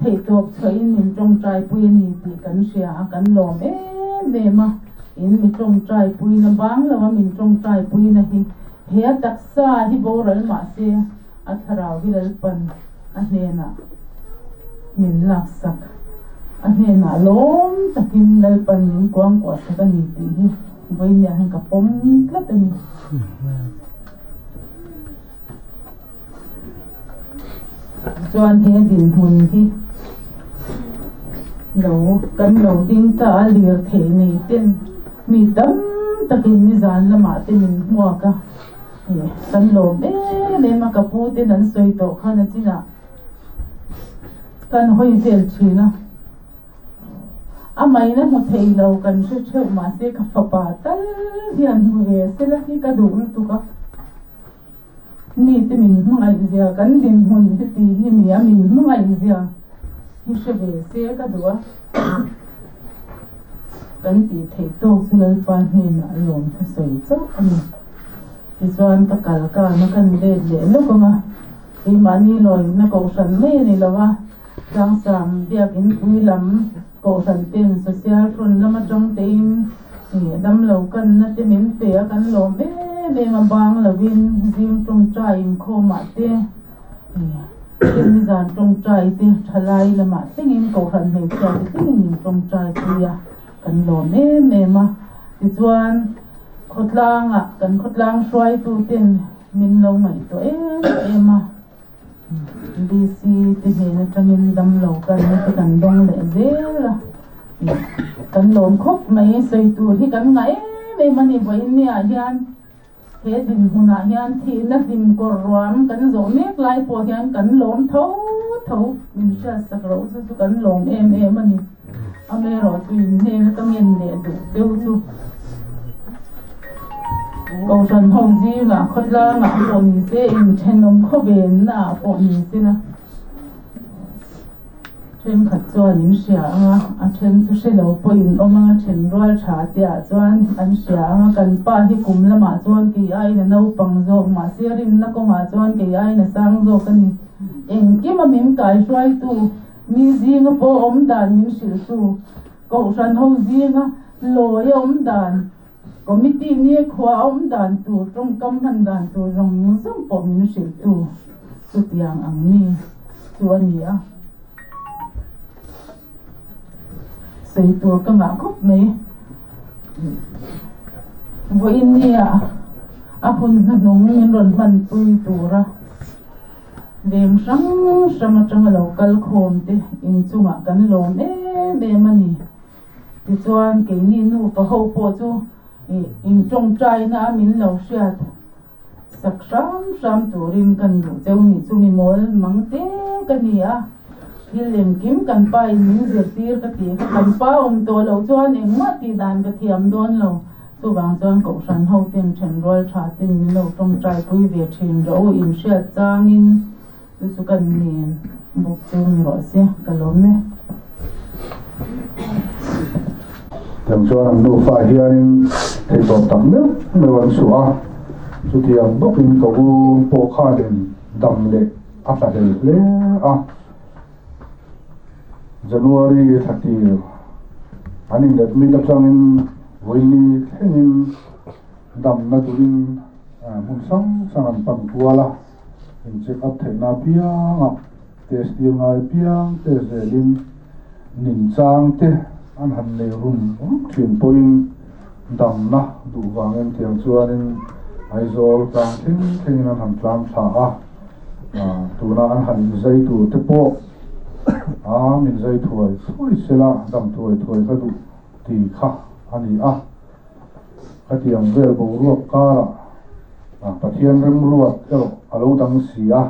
theihtawp chhuahin min tawngtaipui a ni tih kan hria a, kan lawm em em a. In mi tawngtaipuina bang loa min tawngtaipuina hi he a taksa hi boral mah se a thlarau hi Lalpan a hnenah min laksak, a hnenah lawm takin Lalpan min kuangkuah sak a ni tih hi vawinia hian ka pawm tlat a ni. Chuan he dinhmun hi lo kan lo ding ta a lirthei nei ten mi tam takin nizan lamah te min hmuak a. Kan lawm em em a, ka pu ten an sawi tawh khan a chinah kan hawi vel thin a, a maina hmu thei lo kan hre theuh mahse ka fapa tal hian hmu ve sela hi ka duh lutuk a, mite min hmangaih zia kan dinhmun heti hi ni a min hmangaih zia hi hre ve se ka duh a. Kan tih theih tawk chu Lalpa hnenah lawm thusawi chauh a ni. Tichuan ka kal kân a kan let leh lawk ang a, keimahni lawina kohhran mai a ni lo a, Tlangsam biakin pui lam kohhran ten social front lam atang tein damlo kanna te min pe a kan lawm em em a, bang lovin zing tawngtai inkhawmah te, Tin nizan tawngtai te thalai lamah thlengin kohhran hmeichhia te thlengin min tawngtai pui a, kan lawm em em a. Tichuan khawtlangah kan khawtlang hruaitu ten min lo ngaihtuah em em a, DC te hnen atangin damlo kalna te kan dawng leh zel a, kan lawm khawp mai sawi tur hi kan ngah em em a ni vawiin niah hian. He dinhmunah hian thihna hlim kawr ruam kan zawh mek lai pawh hian kan lawm tho tho, min hriatsak loh chu chu kan lawm em em a ni. Amaherawhchu inhnena ka ngen leh duh cheu chu Kohhran ho zingah khawtlangah pawh ni se, inthenawm khawvennaah pawh ni se la. Thenkhat chuan in hria ang a, a then chu hre lo pawh in awm ang a, then rual tha te ah chuan an hria ang a, kan pa hi kum lamah chuan kei aiin a naupang zawk, mahse rinna kawngah chuan kei aiin a sang zawk a ni. Engkim a min kaihruaitu, mi zinga pawh awm dan min hrilhtu, Kohhran ho zinga lawi a awm dan, Committee nia khua a awm dan tur, tawngkam hman dan tur zawng zawng pawh min hrilhtu chutiang ang mi chu a ni a. Sawi tur ka ngah khawp mai. Vawiin nia a hun hnuhnung min rawn hmanpui tura. Veng hrang hrang atanga lo kal khawm te inchungah kan lawm em em a ni. Tichuan keini nufa ho pawh chu ih intawngtaina a min lo hriat sak hram hram turin kan duh cheu nih chu mi mawl mang te ka ni a, thil engkim kan pa in min zirtir ka ti kha kan pa awm tawh loh chuan engmah tih dan ka thiam dawn lo. Chuvang chuan Kohhran ho ten thenrual tha ten min lo tawngtai pui ve thin rawh u, in hriat changin chu chu kan ngen bawk cheu ni rawh se, ka lawm e. Tiang chuan an nufa hianin theihtawp tak meuh meuh an chhuah a, chutiang bawkin ka u pawh khanin dam leh a tla hlel hle a. January thla tir an in admit atangin vawiini thlengin damna duhin hmun hrang hrang an pan kual a, in check up theihna apianga test tir ngai apiang te zelin ninchang te an han nei rum rum thin pawhin damna duh vangin tiang chuanin Aizawl tlang thleng thlengin an han tlang thla a. Tuna an han inzai tur te pawh a min zai thuai thuai sela dam thuai thuai ka duh ti kha a ni a. Khatiang vel boruak karah Pathian remruat erawh a lo dang si a,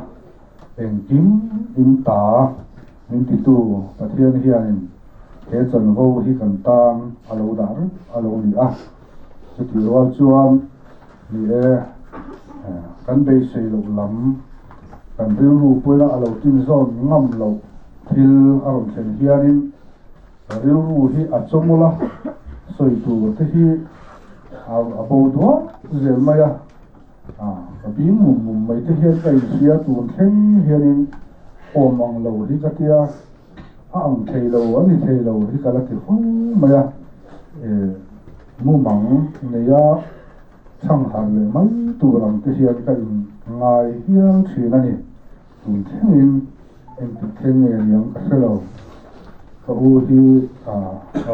engkim in ta min titu Pathian hianin he chanvo hi kan tan a lo dah reng a lo ni a. Chutih rual chuan Ni e, kan beisei loh lam, kan rilru pawina a lo tin zawn ngam loh thil a rawn thlen hianin rilru hi a chawmawlh a, sawi tur te hi a bo duak zel mai a, ka bing mum mum mai te hian ka inhria tun thleng hianin awm ang lo hi ka tia, a ang thei lo, a ni thei lo hi ka la ti fo mai a. Mumang neia chhangharh leh mai tur ang te hian ka in ngai hial thin a ni. Tun thlengin engtik thleng nge niang ka hre lo. Ka u hi a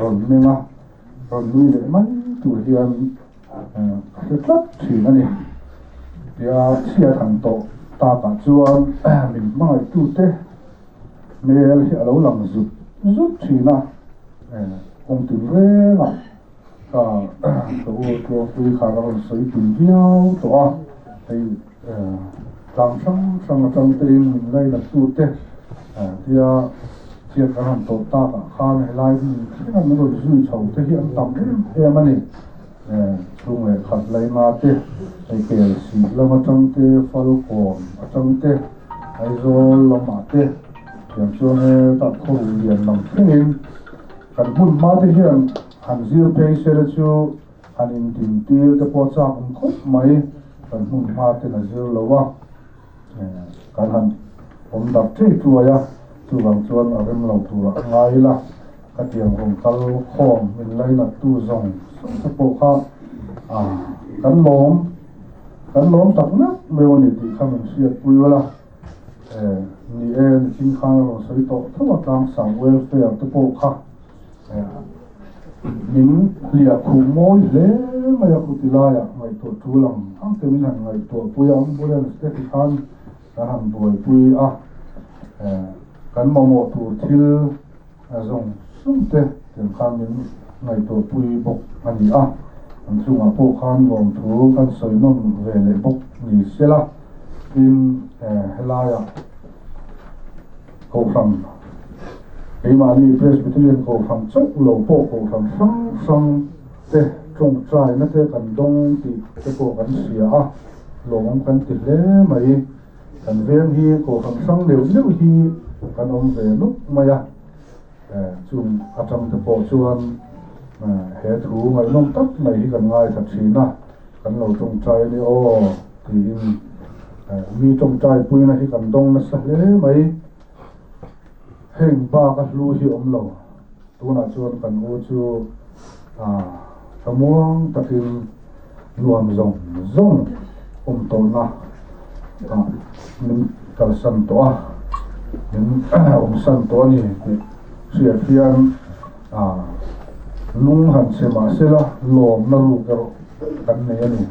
rawn meng a, rawn nui leh mai tur hian ka hre tlat thin a ni. Tia chhiat han tawh takah chuan min hmangaihtute hmel hi a lo lang zut zut thin a. Kawng tin rengah ka ka u Tluangpui khan a rawn sawi tum viau tawh a, hei tlang hrang hrang atang tein min lainat tute tia chiat kan han tawh takah khan helai hmun thleng an rawn zui chho te hi an tam em em a ni. Chhung leh khat laina te, hei kel sih lam atang te, Falkawn atang te, Aizawl lamah te tiang chuan hetah khaw lian lam thlengin kan hmun hma te hian han zir phei se la chu han intin tir te pawh a chak awm khawp mai, kan hmun hma ten a zir lo a, kan han awm darh ṭei ṭuai a, chuvang chuan a rem lo turah a ngai ila, ka tiang rawn kal khawm min lainat tu zawng zawng te pawh kha kan lawm. Kan lawm tak meuh meuh a ni tih kha min hriatpui ul a, ni e, nichin khan a rawn sawi tawh tho a, Tlangsang welfare te pawh kha min hliah khuh mawi hle mai a, khuti laiah ngaihtuah tul ang ang te min han ngaihtuahpui a, ambulance te ti khan kan han buaipui a, kan mamawh tur thil zawng zawng te tiang khan min ngaihtuahpui bawk a ni a, an chungah pawh khan lawmthu kan sawi nawn ve leh bawk ni sela, tin helaiah Kohhran keimahni Presbyterian Kohhran chauh lo pawh Kohhran hrang hrang te tawngtaina te kan dawng tih te pawh kan hria a, lawmawm kan ti hle mai. Kan veng hi Kohhran hrang neuh neuh hi kan awm ve nuk mai a, chung atang te pawh chuan he thu ngaihnawm tak mai hi kan ngaithla thin a, kan lo tawngtai a ni aw tiin mi tawngtai puina hi kan dawng nasa hle mai. Heng bak a hlu hi awm lo, tunah chuan kan u chu thlamuang takin nuam zawng zawng awm tawhna ah min kalsan tawh a, min awmsan tawh a ni tih hriat hian lung han chhe mah sela lawmna ruk erawh kan nei a ni.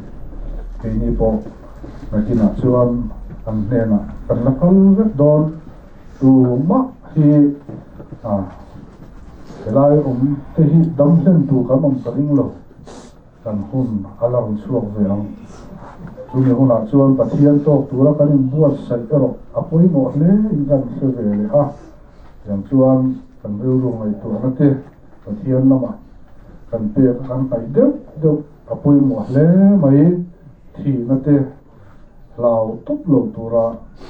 Keini pawh nakinah chuan Kan hnenah kan la kal vek dawn. Tumah hi helai awm te hi dam hlen tur kan awm ka ring lo. Kan hun a la rawn chhuak ve ang. Chumi hunah chuan Pathian tawk tura kan inbuatsaih erawh a pawimawh hle in kan hre ve leh a. Tiang chuan kan rilru ngaihtuahna te Pathian lamah kan pek a kan hnaih deuh deuh a pawimawh hle mai. Thihna te hlau tawp lo tura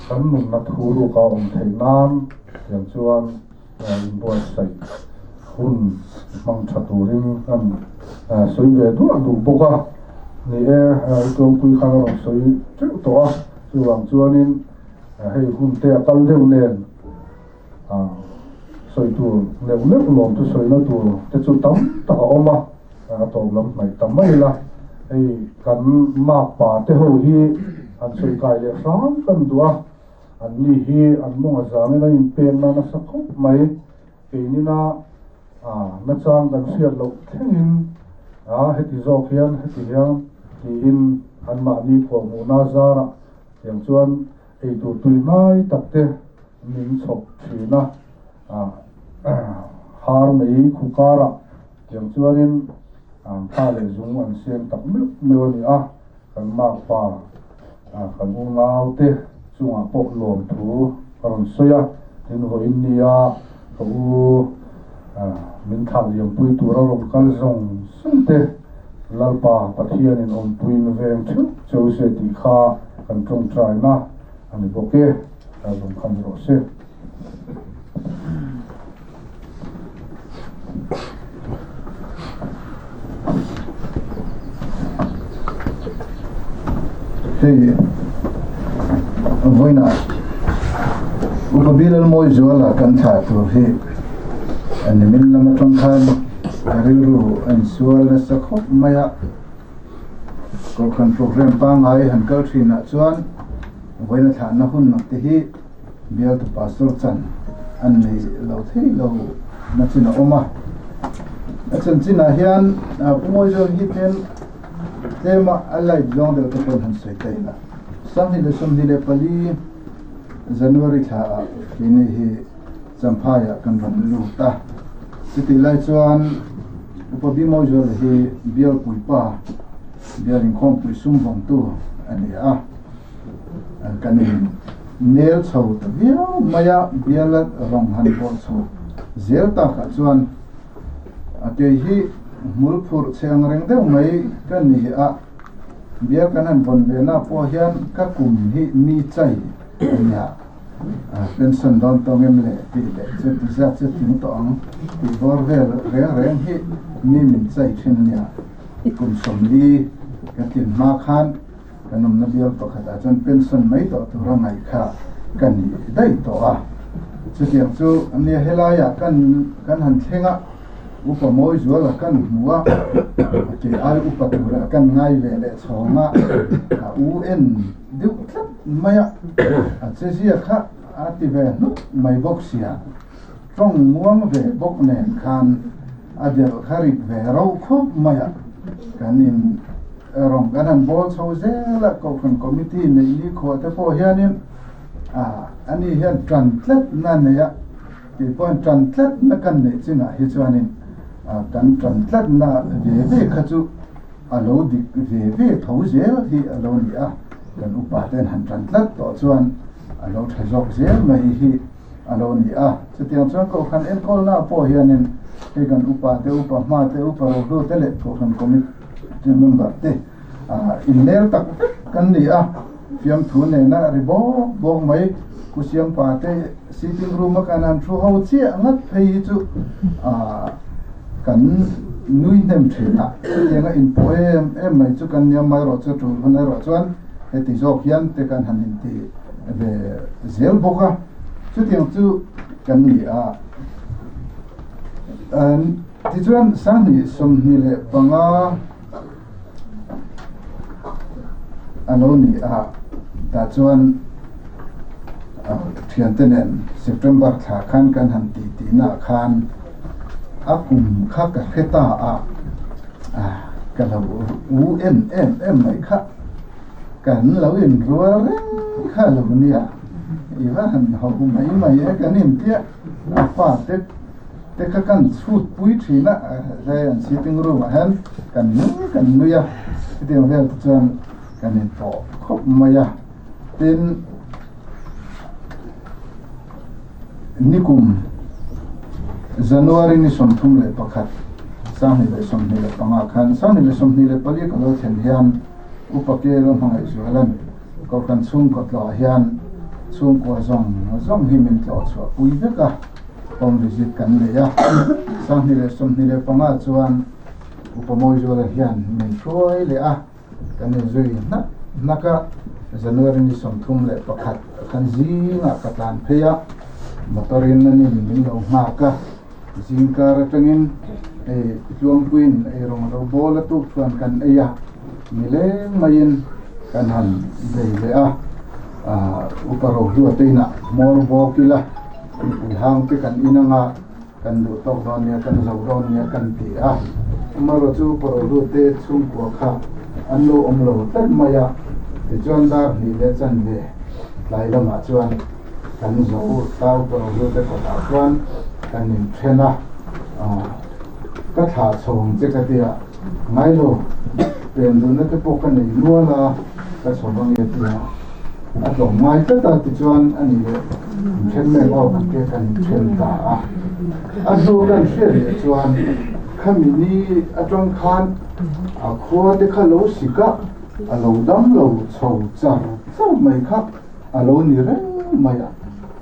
kan nunna thu ruk a awm theih nan tiang chuan inbuatsaih hun hmang tha turin kan sawi ve duah duh bawk a. Ni e, Tlawngpui khan a rawn sawi teuh tawh a, chuvang chuanin hei hun te a kal deuh nen sawi tur neuh neuh lawm chu sawina tur te chu tam tak a awm a, a tawp lam hnaih ta mai ila. Hei kan makpa te ho hi an sawi kai leh hram kan duh a, an ni hi an mawng a zangin an inpek na nasa khawp mai. Keinina nachang kan hriat loh thlengin heti zawk hian heti hian tiin anmahni khuahmuhna zarah tiang chuan Eitur tui hnai tak te min chhawp thin a, har mai khu karah tiang chuanin thla leh zung an siam tak meuh meuh a ni a, kan makpa kan unau te chungah pawh lawmthu ka rawn sawi a, tin vawiin nia ka u min thlah liampui tura rawn kal zawng zawng te Lalpa Pathianin awmpuiin veng theuh cheu se tih kha kan tawngtaina a ni bawk e, ka zawng kha ni rawh se. Hei vawiinah Upa Bilalmawizuala kan thlah tur hi a nimin lam atang khan Ka rilru a insual nasa khawp mai a, Kohhran program pangngai han kal thinah chuan vawiina thlahna hun ang te hi bialtu pastor chan an nei lo thei lo na chin a awm a. A chanchinah hian Pu Mawizawn hi tlem tlema a light zawng deuh te pawhin han sawi ta ila. 2024 January thlaah keini hi Champhaiah kan rawn lut a, chutih lai chuan Upa Bimawzuala hi bial puipa, bial inkhawmpui sum vawngtu a ni a, kan in nel chho ta viau mai a, biala rawng han bawh chho zel takah chuan a kei hi hmul phurh chhe ang reng deuh mai ka ni a, bial kan han vawn ve na pawh hian ka kum hi mi chai a ni a. Pension dawn tawng em le tih leh chu ti zat chu tling tawh ang tih bawr vel reng reng hi mi min chai thin a nia. Kum 40 ka tlin hma khan kan awmna bial pakhatah chuan pension mai tawh tura ngaih kha ka ni daih tawh a. Chutiang chu ania helaiah kan kan han thleng a, upa mawi zuala kan hmu a, ke ai upa tura kan ngai ve leh chhawng a, a u en deuh tlat mai a, a che zia kha a ti ve hnuk mai bawk sia, tawng muang ve bawk nen khan a delh kha rit ve ro khawp mai a, kan in rawng kan han bawl chho zel a, Kohhran Committee neih ni khuah te pawh hianin ani hian tan tlat na nei a, kei pawhin tan tlat na kan neih chinah hi chuanin kan tan tlat na ve ve kha chu A lo dik ve ve tho zel hi a lo ni a, kan upa ten han tan tlat tawh chuan a lo tha zawk zel mai hi a lo ni a. Chutiang chuan Kohhran enkawlna pawh hianin hei kan upa te, upa hma te, upa rohlu te leh Kohhran committee member te innel tak vek kan ni a, fiamthu nena ri bawk bawk mai. Ku Siampa te sitting room a kan han thu ho chiah ngat phei hi chu kan nui hnem thin a, chutianga inpawh em em mai chu kan nia mai erawh chu tul hun erawh chuan heti zawk hian te kan han inti ve zel bawk a, chutiang chu kan ni a. Tichuan 2025 a lo ni a, tah chuan thiante nen September thla khan kan han ti tihnaah khan a kum kha ka hre ta a, ka lo u em em em mai kha. Kan lo inrual reng kha lo nia, i va han ho mai mai e kan intia, a fate te kha kan chhut pui thin a, hlei an sitting room ah hian kan nui kan nui a, chutiang vel te chuan kan inpawh khawp mai a, tin nikum January ni 31 2025 khan 2024 ka lo thlen hian Upa Kelo Hmangaihzuala'n Kohhran chhungkaw tlawh hian chhungkua zawng zawng hi min tlawh chhuah pui vek a, home visit kan nei a. 2025 chuan Upa Mawizuala hian min hruai leh a, kan inzui hnak hnak a. January ni 31 khan zingah ka tlan phei a, motor in a nin min lo nghak a. Zingkar atangin ei tluangpuiin eirawng a lo bawl a tuk chuan kan ei a, nileng maiin kan han bei leh a, upa Rohlua te inah hmawr bawk ila mipui hang te kan in anga kan duh tawk dawn nia kan zo dawn nia kan ti a, amaherawh chu upa Rohlua te chhungkua kha an lo awm lo tlat mai a, tichuan dar hnih leh chanve tlai lamah chuan. Kan zo tau pawh ru te kawtah chuan kan inthen a, ka thlah chhawng che ka tia, ngai lo, pen duhna te pawh ka nei nual a, ka chho vang e tia a tlawm ngai tlat a, tichuan a nih leh inthen mek aw kan tia kan inthen ta a. A hnu kan hriat leh chuan khami ni atang khan a khua te kha lo sik a, a lo dam lo chho char char mai kha. A lo ni reng mai a,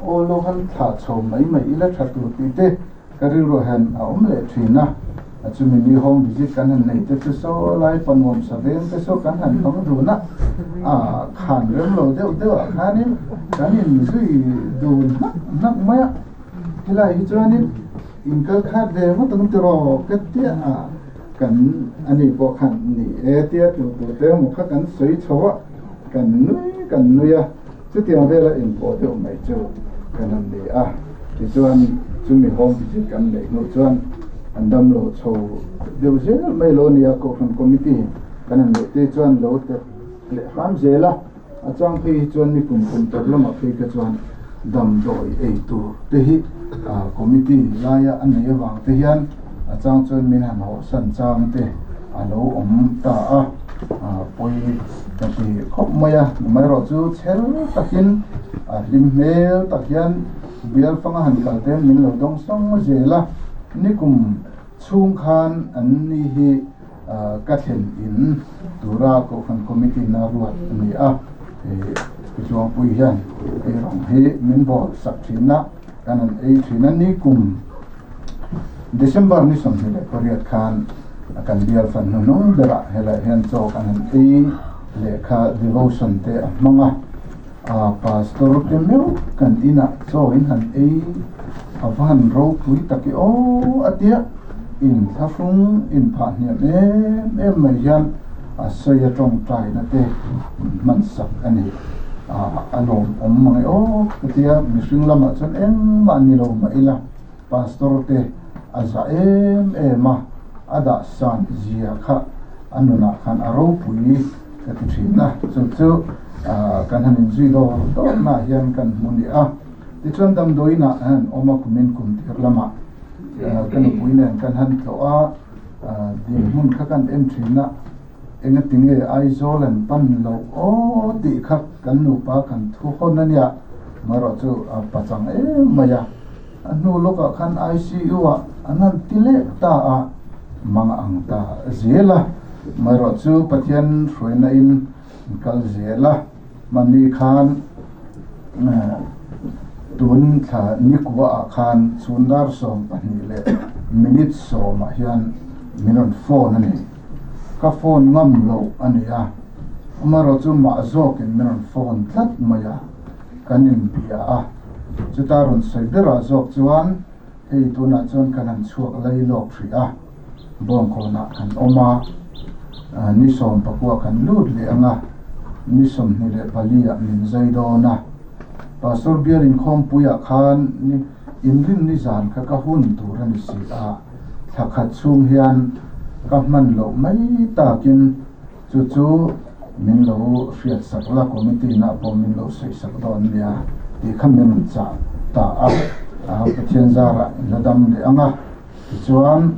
aw lo han thlah chho mai mai ila tha tur tih te ka rilruah hian a awm leh thin a, a chumi ni home visit kan han nei te chu saw lai panuam sa veng te saw kan han hmang dun a, a khan rem lo deuh deuh ah khanin kan inzui dun hnak hnak mai a, helai hi chuanin inkal khat ve ngawt ang tiraw ka tia a, kan ani pawh khan ni e tia tu tur te emaw kha kan sawi chho a. Kan nui kan nui a, chutiang vela inpawh deuh mai chu kan han ni a. Tichuan chumi home visit kan neih hnu chuan an dam lo chho deuh zel mai lo nia, Kohhran Committee kan han neih te chuan lo tep leh hram zel a. A chang phei hi chuan ni kum kum tawp lamah phei kha chuan damdawi ei tur te hi committee laia a nei avang te hian a chang chuan min han hawhsan chang te a lo awm ta a. Pawi ka ti khawp mai a, amaherawh chu chher takin a hlim hmel tak hian bial fanga han kal te min lo dawng sawng zel a, nikum chhung khan an ni hi ka thlen in tura Kohhran Committee na ruat a ni a, hei Tluangpui hian eirawng hi min bawl sak thin a, kan han ei thin a, nikum December ni 28 khan kan bial fan hnuhnung berah helaiah hian chaw kan han ei lehkha devotion te a hmang a, a pastor te meuh kan inah chaw in han ei a va han ropui tak i aw a tia inthlahrung inphah hniam em em mai hian a sawi a tawngtaina te hman sak a ni. A lawmawm mang e aw ka tia mihring lamah chuan engmah ni lo mah ila pastor te a za em em a, a dah san zia kha a nunah khan a ropui ka ti thin a, chu chu kan han inzui dawr dawrnaah hian kan hmu ni a. Tichuan damdawiinah hian awm a kumin kum tir lamah ka nupui nen kan han tlawh a, dinhmun kha kan en thin a. Engatinge Aizawl an pan loh aw tih kha kan nupa kan thu hawn a nia, marawh chu a pachang em mai a. A hnu lawkah khan ICU ah an han ti leh ta a, mang ang ta zel a. Marawh chu Pathian hruaina in an kal zel a, hmanni khan tun thla nikua ah khan chhun dar 12 leh minute 10 ah hian min rawn phone a ni. Ka phone ngam loh a ni a, amaherawh chu mah zawkin min rawn phone tlat mai a, kan inbia a, chuta rawn sawi berah zawk chuan hei tunah chuan kan han chhuak lai lawk hrih a, Bawngkawnah kan awm a, ni 19 kan lut leh ang a, ni 24 ah min zai dawn a, Pastor bial inkhawmpuiah khan ni inrinni zan kha ka hun tur a ni si a. Thla khat chhung hian ka hman loh mai takin chu chu min lo hriat sak la, committee na pawh min lo sawi sak dawn nia tih kha min rawn chah ta a. Pathian zarah in la dam leh ang a, tichuan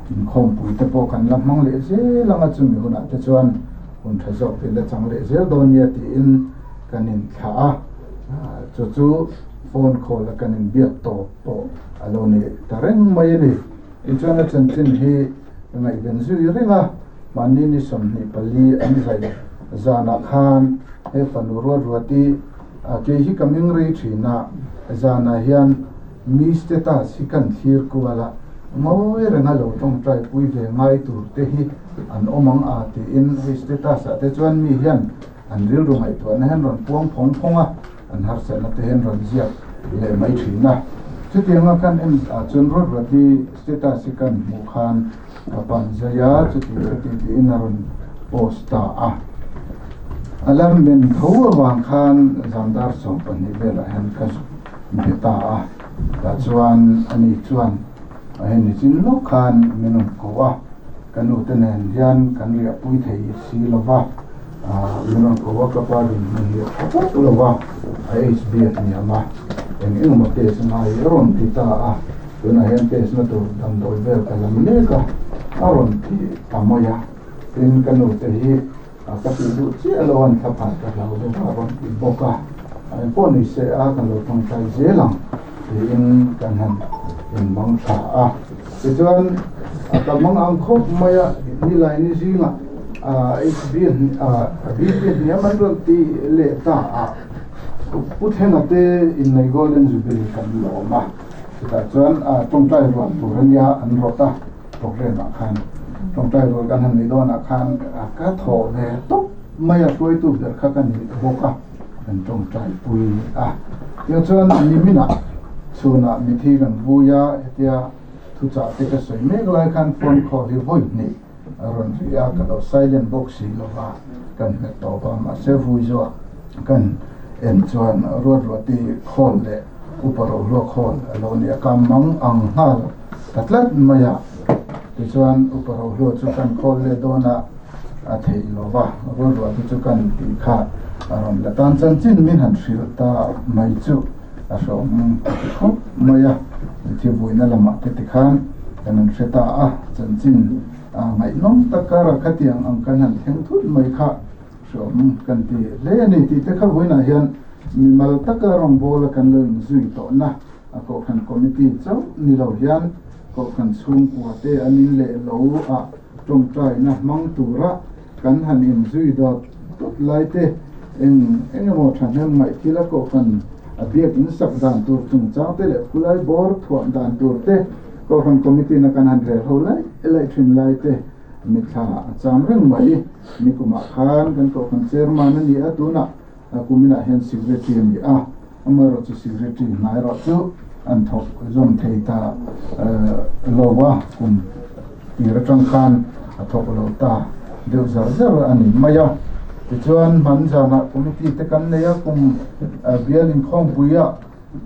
inkhawmpui te pawh kan la hmang leh zel ang a, chumi hunah te chuan hun tha zawk te la chang leh zel dawn nia tiin kan inthlah a, chu chu phone call a kan inbiak tawp pawh a lo ni ta reng mai a ni. Tichuan a chanchin hi ka ngaihven zui reng a, mahni ni 24 an zai zanah khan he fanu ruat ruati kei hi ka ming rei thin a, zanah hian mi status hi kan thlir kual a, ngawi renga lo tawngtai pui ve ngai tur te hi an awm ang a tiin hei status ah te chuan mi hian an rilru ngaihtuahna hian rawn puang phawng phawng a, an harsatna te hian rawn ziak leh mai thin a. Chutianga kan en ah chuan ruat ruat hi status hi kan hmuh khan ka pan zai a, chuti chuti tiin a rawn post ta a. A la men tho avang khan zandar 12 velah hian ka zuk be ta a, tah chuan ani chuan a hei nichin lawk khan min rawn ko a, ka nu te nen hian kan riahpui thei si lo va, min rawn ko a, ka pa dinhmun hi a tha vak lo va, a HB a hniam a, eng eng emaw test ngai a rawn ti ta a, tunah hian test na tur damdawi vel ka lam mek a, a rawn ti ta mai a, tin ka nu te hi ka tih duh chiah lo an thlaphan ka hlau deuh a rawn ti bawk a, eng pawh ni se a kan lo tawngtai zel ang tiin kan han inmang tha a, tichuan ka mang ang khawp mai a, nilai ni zingah HB BP hniam an rawn ti leh ta a, Pu Thlenga te innei Golden Jubilee kan lawm a, chutah chuan tawngtai rual tur a nia an rawt a. Program ah khan tawngtai rual kan han nei dawn ah khan ka thawh ve tawp mai a, hruaitu ber kha ka ni bawk a, kan tawngtai pui a. Tiang chuan nimin ah chhunah mithi kan vui a, hetia thuchah te ka sawi mek lai khan phone call hi vawi hnih a rawn ri a, ka lo silent bawk si lo va, kan hmet tawp a, mahse vui zawh kan en chuan ruat ruati call leh upa rohlua call a lo ni a, ka mang ang nghal ta tlat mai a, tichuan upa rohlua chu kan call leh dawn a, a theih lo va, ruat ruati chu kan tih kha a rawn la tan chanchin min han hrilh ta mai chu a hrawm khawp mai a, thi vuina lamah te tikhan kan han hre ta a, chanchin ngaihnawm tak kara khatiang ang kan han thleng thut mai kha hrawm kan ti hle a ni tih te kha vawiinah hian mimal taka rawngbawla kan lo inzui tawhna a kohhran committee chauh ni lo hian kohhran chhungkua te an in leh lo a tawngtaina hmang tura kan han inzui dawt dawt lai te eng eng emaw thahnem ngaih thil a kohhran a biak in sak dan tur chungchang te leh khulai bawr thuam dan tur te kohhran committee na kan han rel ho laih laih thin lai te Mitthla a cham reng mai. Nikumah khan kan kohhran chairman a ni a, tunah kuminah hian secretary a ni a, amaherawhchu secretary hnai erawh chu an thawk zawm thei ta lo a, kum tir atang khan a thawk lo ta deuh zar zar a ni mai a. Tichuan hman zanah committee te kan nei a, kum bial inkhawmpuiah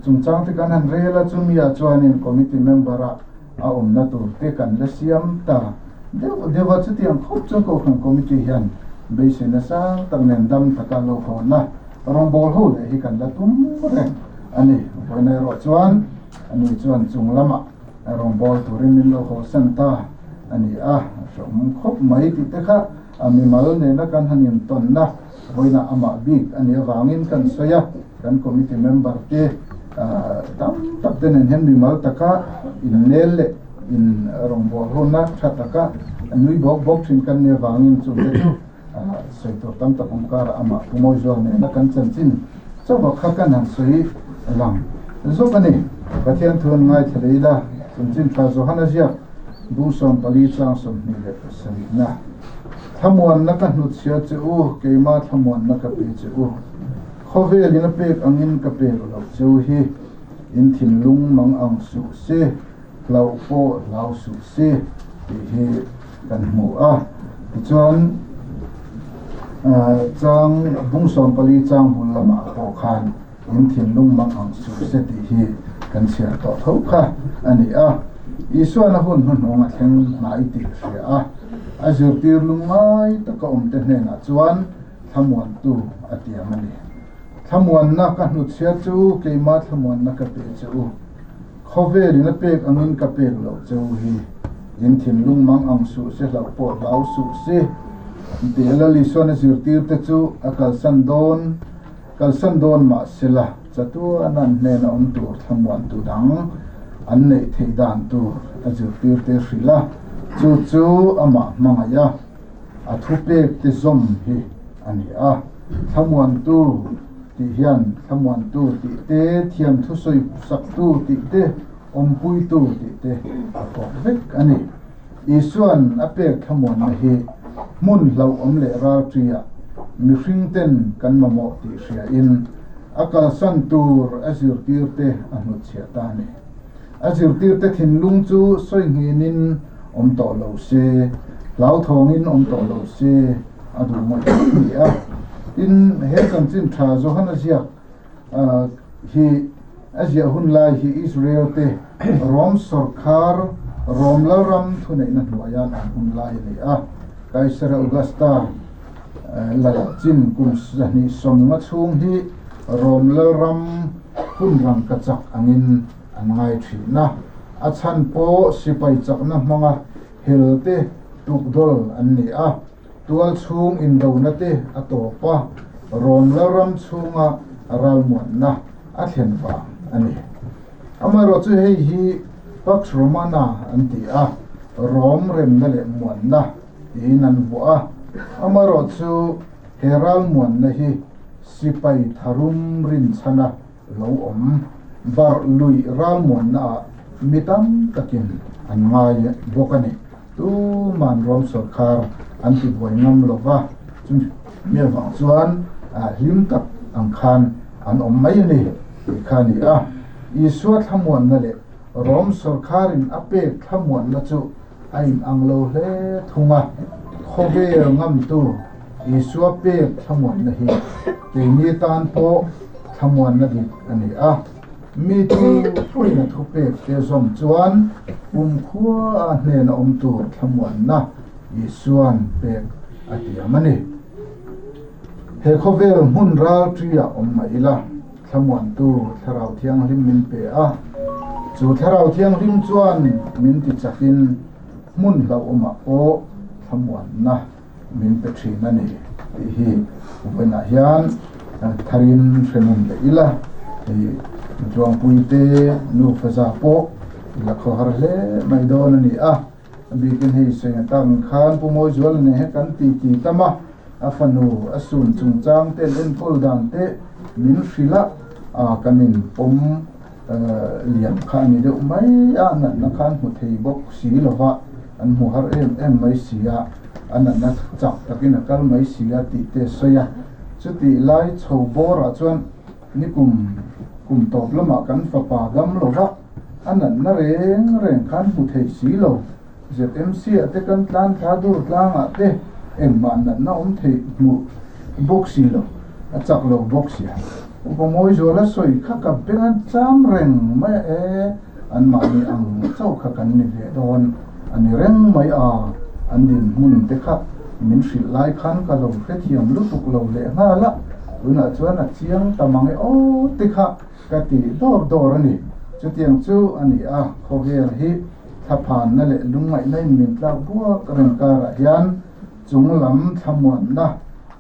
chungchang te kan han rel a, chumiah chuanin committee member-ah a awmna tur te kan la siam ta deuh deuh a, chutiang khawp chuan Kohhran Committee hian beisei nasa tak nen dam taka lo hawnna rawngbâwl ho leh hi kan la tum reng a ni. Vawiin erawh chuan ani chuan chung lamah rawngbâwl turin min lo hawsan ta a ni a, hrehawm khawp mai tih te kha a mimal nena kan han intawnna vawiinah amah bik a nih avangin kan sawi a. Kan committee member te tam tak te nen hian mimal taka innel leh in rawngbâwl hona tha taka nui bawk bawk thin kan nia vangin chungte chu sawi tur tam tak awm karah amah Pu Mawizual nena kan chanchin chauha kha kan han sawi lang zawk a ni. Pathian thu an ngaithla leh ila, chanchin tha Johana ziak bung 14 chang 27 na thlamuanna ka hnutchhia che u, keima thlamuanna ka pe che u. Khawvelin a pek angin ka pek loh cheu hi in thinlung mang ang suh se, hlauh pawh hlau suh se tih hi kan hmu a. Tichuan, chang bung 14 chang bul lamah pawh khan in thinlung mang ang suh se tih hi kan chhiar tawh tho kha a ni a. Isuan a hun hnuhnung a thleng hnai tih hria a. A zirtir lungngai taka awmte hnenah chuan thlamuantu a tiam a ni. Thlamuanna ka hnutchhia chu keima thlamuanna ka pe che u. Khawvelin a pek angin ka pek loh che u hi. In thinlung mang ang suh se hlauh pawh hlau suh se. Tih Lal Isuan a zirtirte chu a kalsan dawn kalsan dawn mah sela chatuan an hnena awm tur thlamuantu dang an neih theih dan tur a zirtirte hrilh a, chu chu amah hmangaih a, a thupek te zawm hi a ni a. Thlamuantu tih hian thlamuantu tih te, thiam thusawi saktu tih te, awmpuitu tih te a kawk vek a ni. Isuan a pek thlamuanna hi hmun hlauhawm leh ralṭiah mihring ten kan mamawh tih hriain a kalsan tur a zirtirte a hnutchhiah ta a ni. A zirtirte thinlung chu sawi nghinin awm tawh lo se, hlauthawngin awm tawh lo se a duh ngawih ngawih a ni a. Tin, he chanchin ṭha Johana ziak hi a ziah hun lai hi Israel te Rom sawrkhar Rom lalram thuneihna hnuaia an awm hun lai a ni a. Kaisar Augusta lal chin kum 250 chhung hi Rom lalram hun rangka chak angin an ngai thin a. A chhan pawh sipai chakna hmanga hel te tukdawl an ni a. Tual chhung indona te a tawp a, Rom lalram chhunga ralmuanna a thlen vang a ni. Amaherawhchu hei hi Pax Romana an ti a, Rom remna leh muanna tiin an vuah a. Amaherawhchu he ralmuanna hi sipai tharum rinchhana lo awm barh lui ralmuanna ah mi tam takin an ngai bawk a ni. Tuman Rom sawrkhar an ti buai ngam lo va, chumi avang chuan hlim tak ang khan an awm mai a ni tih kha a ni a. Isua thlamuanna leh Rom sawrkharin a pek thlamuanna chu a inang lo hle thung a, khawvel ngamtu Isua pek thlamuanna hi keini tan pawh thlamuanna dik a ni a. Mi chu puina thupek te zawm chuan kumkhua a hnena awm tur thlamuanna Isuan pek a tiam a ni. He khawvel hmun ral ṭiah awm mah ila, thlamuantu Thlarau Thianghlim min pe a. Chu Thlarau Thianghlim chuan min ti chakin hmun hlauhawmah pawh thlamuanna min pe thin a ni tih hi vawiinah hian tharin hre nun leh ila, hei Tluangpuite nufa za pawh i la khawhar hle mai dawn a ni a, a bikin hei sawi atang khan Pu Mawizuala nen hian kan ti ti tam a, a fanu a sun chungchang te an enkawl dan te min hrilh a, kan inpawm liam kha a ni deuh mai a, natna kha an hmu thei bawk si lo va, an hmu har em em mai si a, a natna chak takin a kal mai si a tih te a sawi a. Chutih lai chho bawrah chuan nikum kum tawp lamah kan fapa dam lo va, a natna reng reng kha an hmu thei si lo. ZMC ah te kan tlan thla dur tlangah te engmah natna awm thei hmuh bawk si lo, a chak lo bawk sia. Upa Mawizuala sawi kha ka beng a cham reng mai a e, anmahni ang chauh kha kan ni ve dawn a ni reng mai a, an dinhmun te kha min hrilh lai khan ka lo hrethiam lutuk lo leh nghal a, tunah chuan a chiang ta mang e aw te kha ka ti dawr dawr a ni. Chutiang chu a ni a, khawvel hi thlaphanna leh lungngaihna in min tlak buak reng karah hian chunglam thlamuanna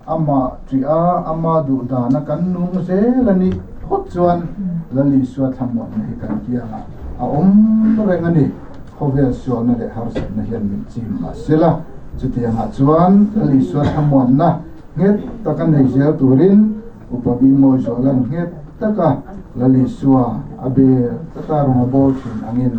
amah ṭih a, ama duh dana kan nung zel a nih phawt chuan Lal Isua thlamuanna hi kan kiangah a awm reng a ni. Khawvel sualna leh harsatna hian min chim mah sela, chutiangah chuan Lal Isua thlamuanna nghet taka nei zel turin Upa Bi Mawizuala'n nghet taka Lal Isua a bel taka rawng a bawl thin angin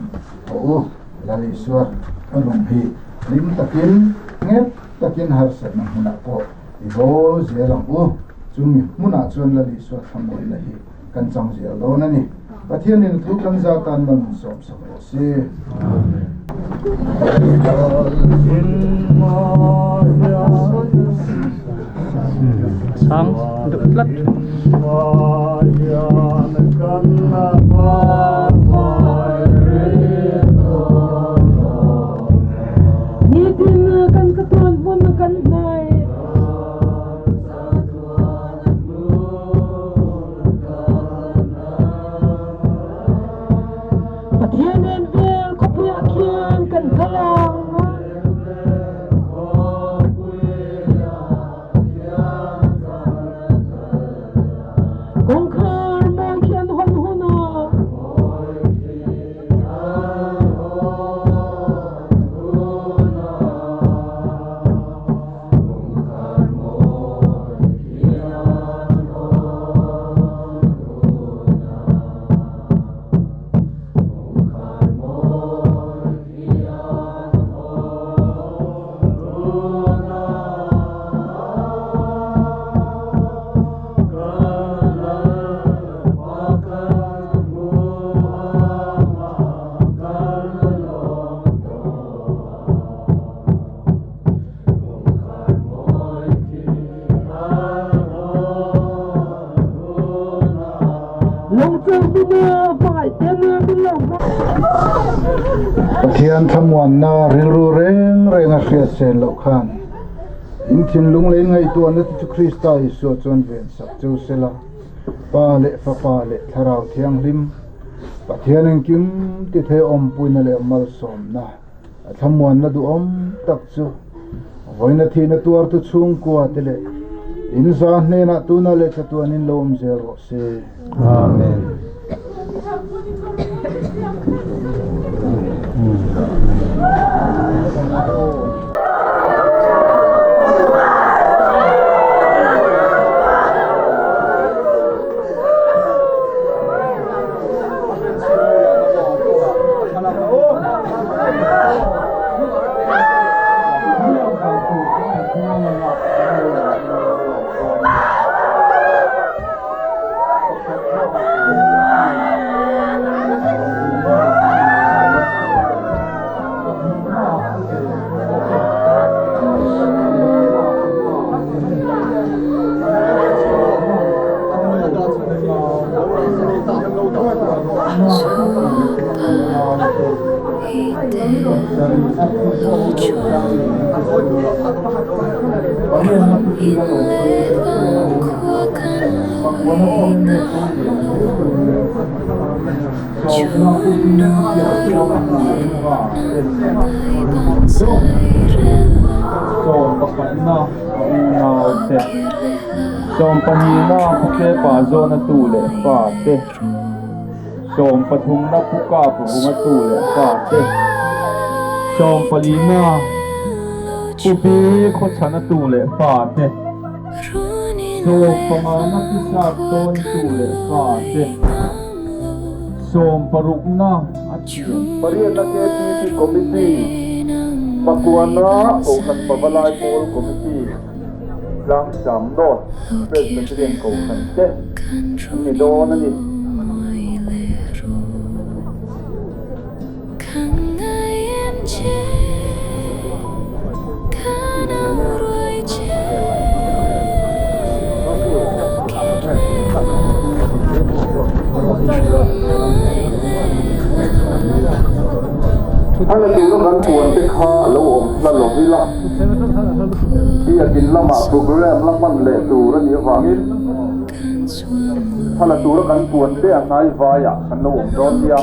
a u. Lal Isua rawng hi hlim takin nghet takin harsatna hmunah pawh i bawl zel ang u. Chumi hmunah chuan Lal Isua thlamuanna hi kan chang zel dawn a ni. Pathianin thu kan za tan mal min sawm sak rawh se. Amen. Sang deuh tlat. Nitin kan ka Pathian thlamuanna rilru reng reng a hriat sen loh khan in thinlung leh in ngaihtuahna te chu Krista Isua chuan vensak cheu sela, Pa leh Fapa leh Thlarau Thianghlim, Pathian engkim ti thei awmpuina leh malsawmna a thlamuanna duhawm tak chu vawiina thihna tuartu chhungkua te leh in za hnenah tuna leh chatuan in lo awm zel rawh se. Amen. Sawmpakhatna a unaute, sawmpahnihna Pukepa zawna tu leh fate, sawmpathumna Pukap vunga tu leh fate, sawmpalina Pupi khawchhana tu leh fate, sawmpangana Pisap tawn tu leh fate, sawmparukna a thian. Pariatna KTP Committee, Pakuana Kohhran Pavalai Pawl Committee, Tlangsam North Presbyterian Kohhran te an ni dawn a ni. Hemi tura kan puan te kha lo awm hla lo ila, biakin lamah programme la hman leh tur a nih avangin thla la tura kan puan te a hnai vaiah kan lo awm dawn nia.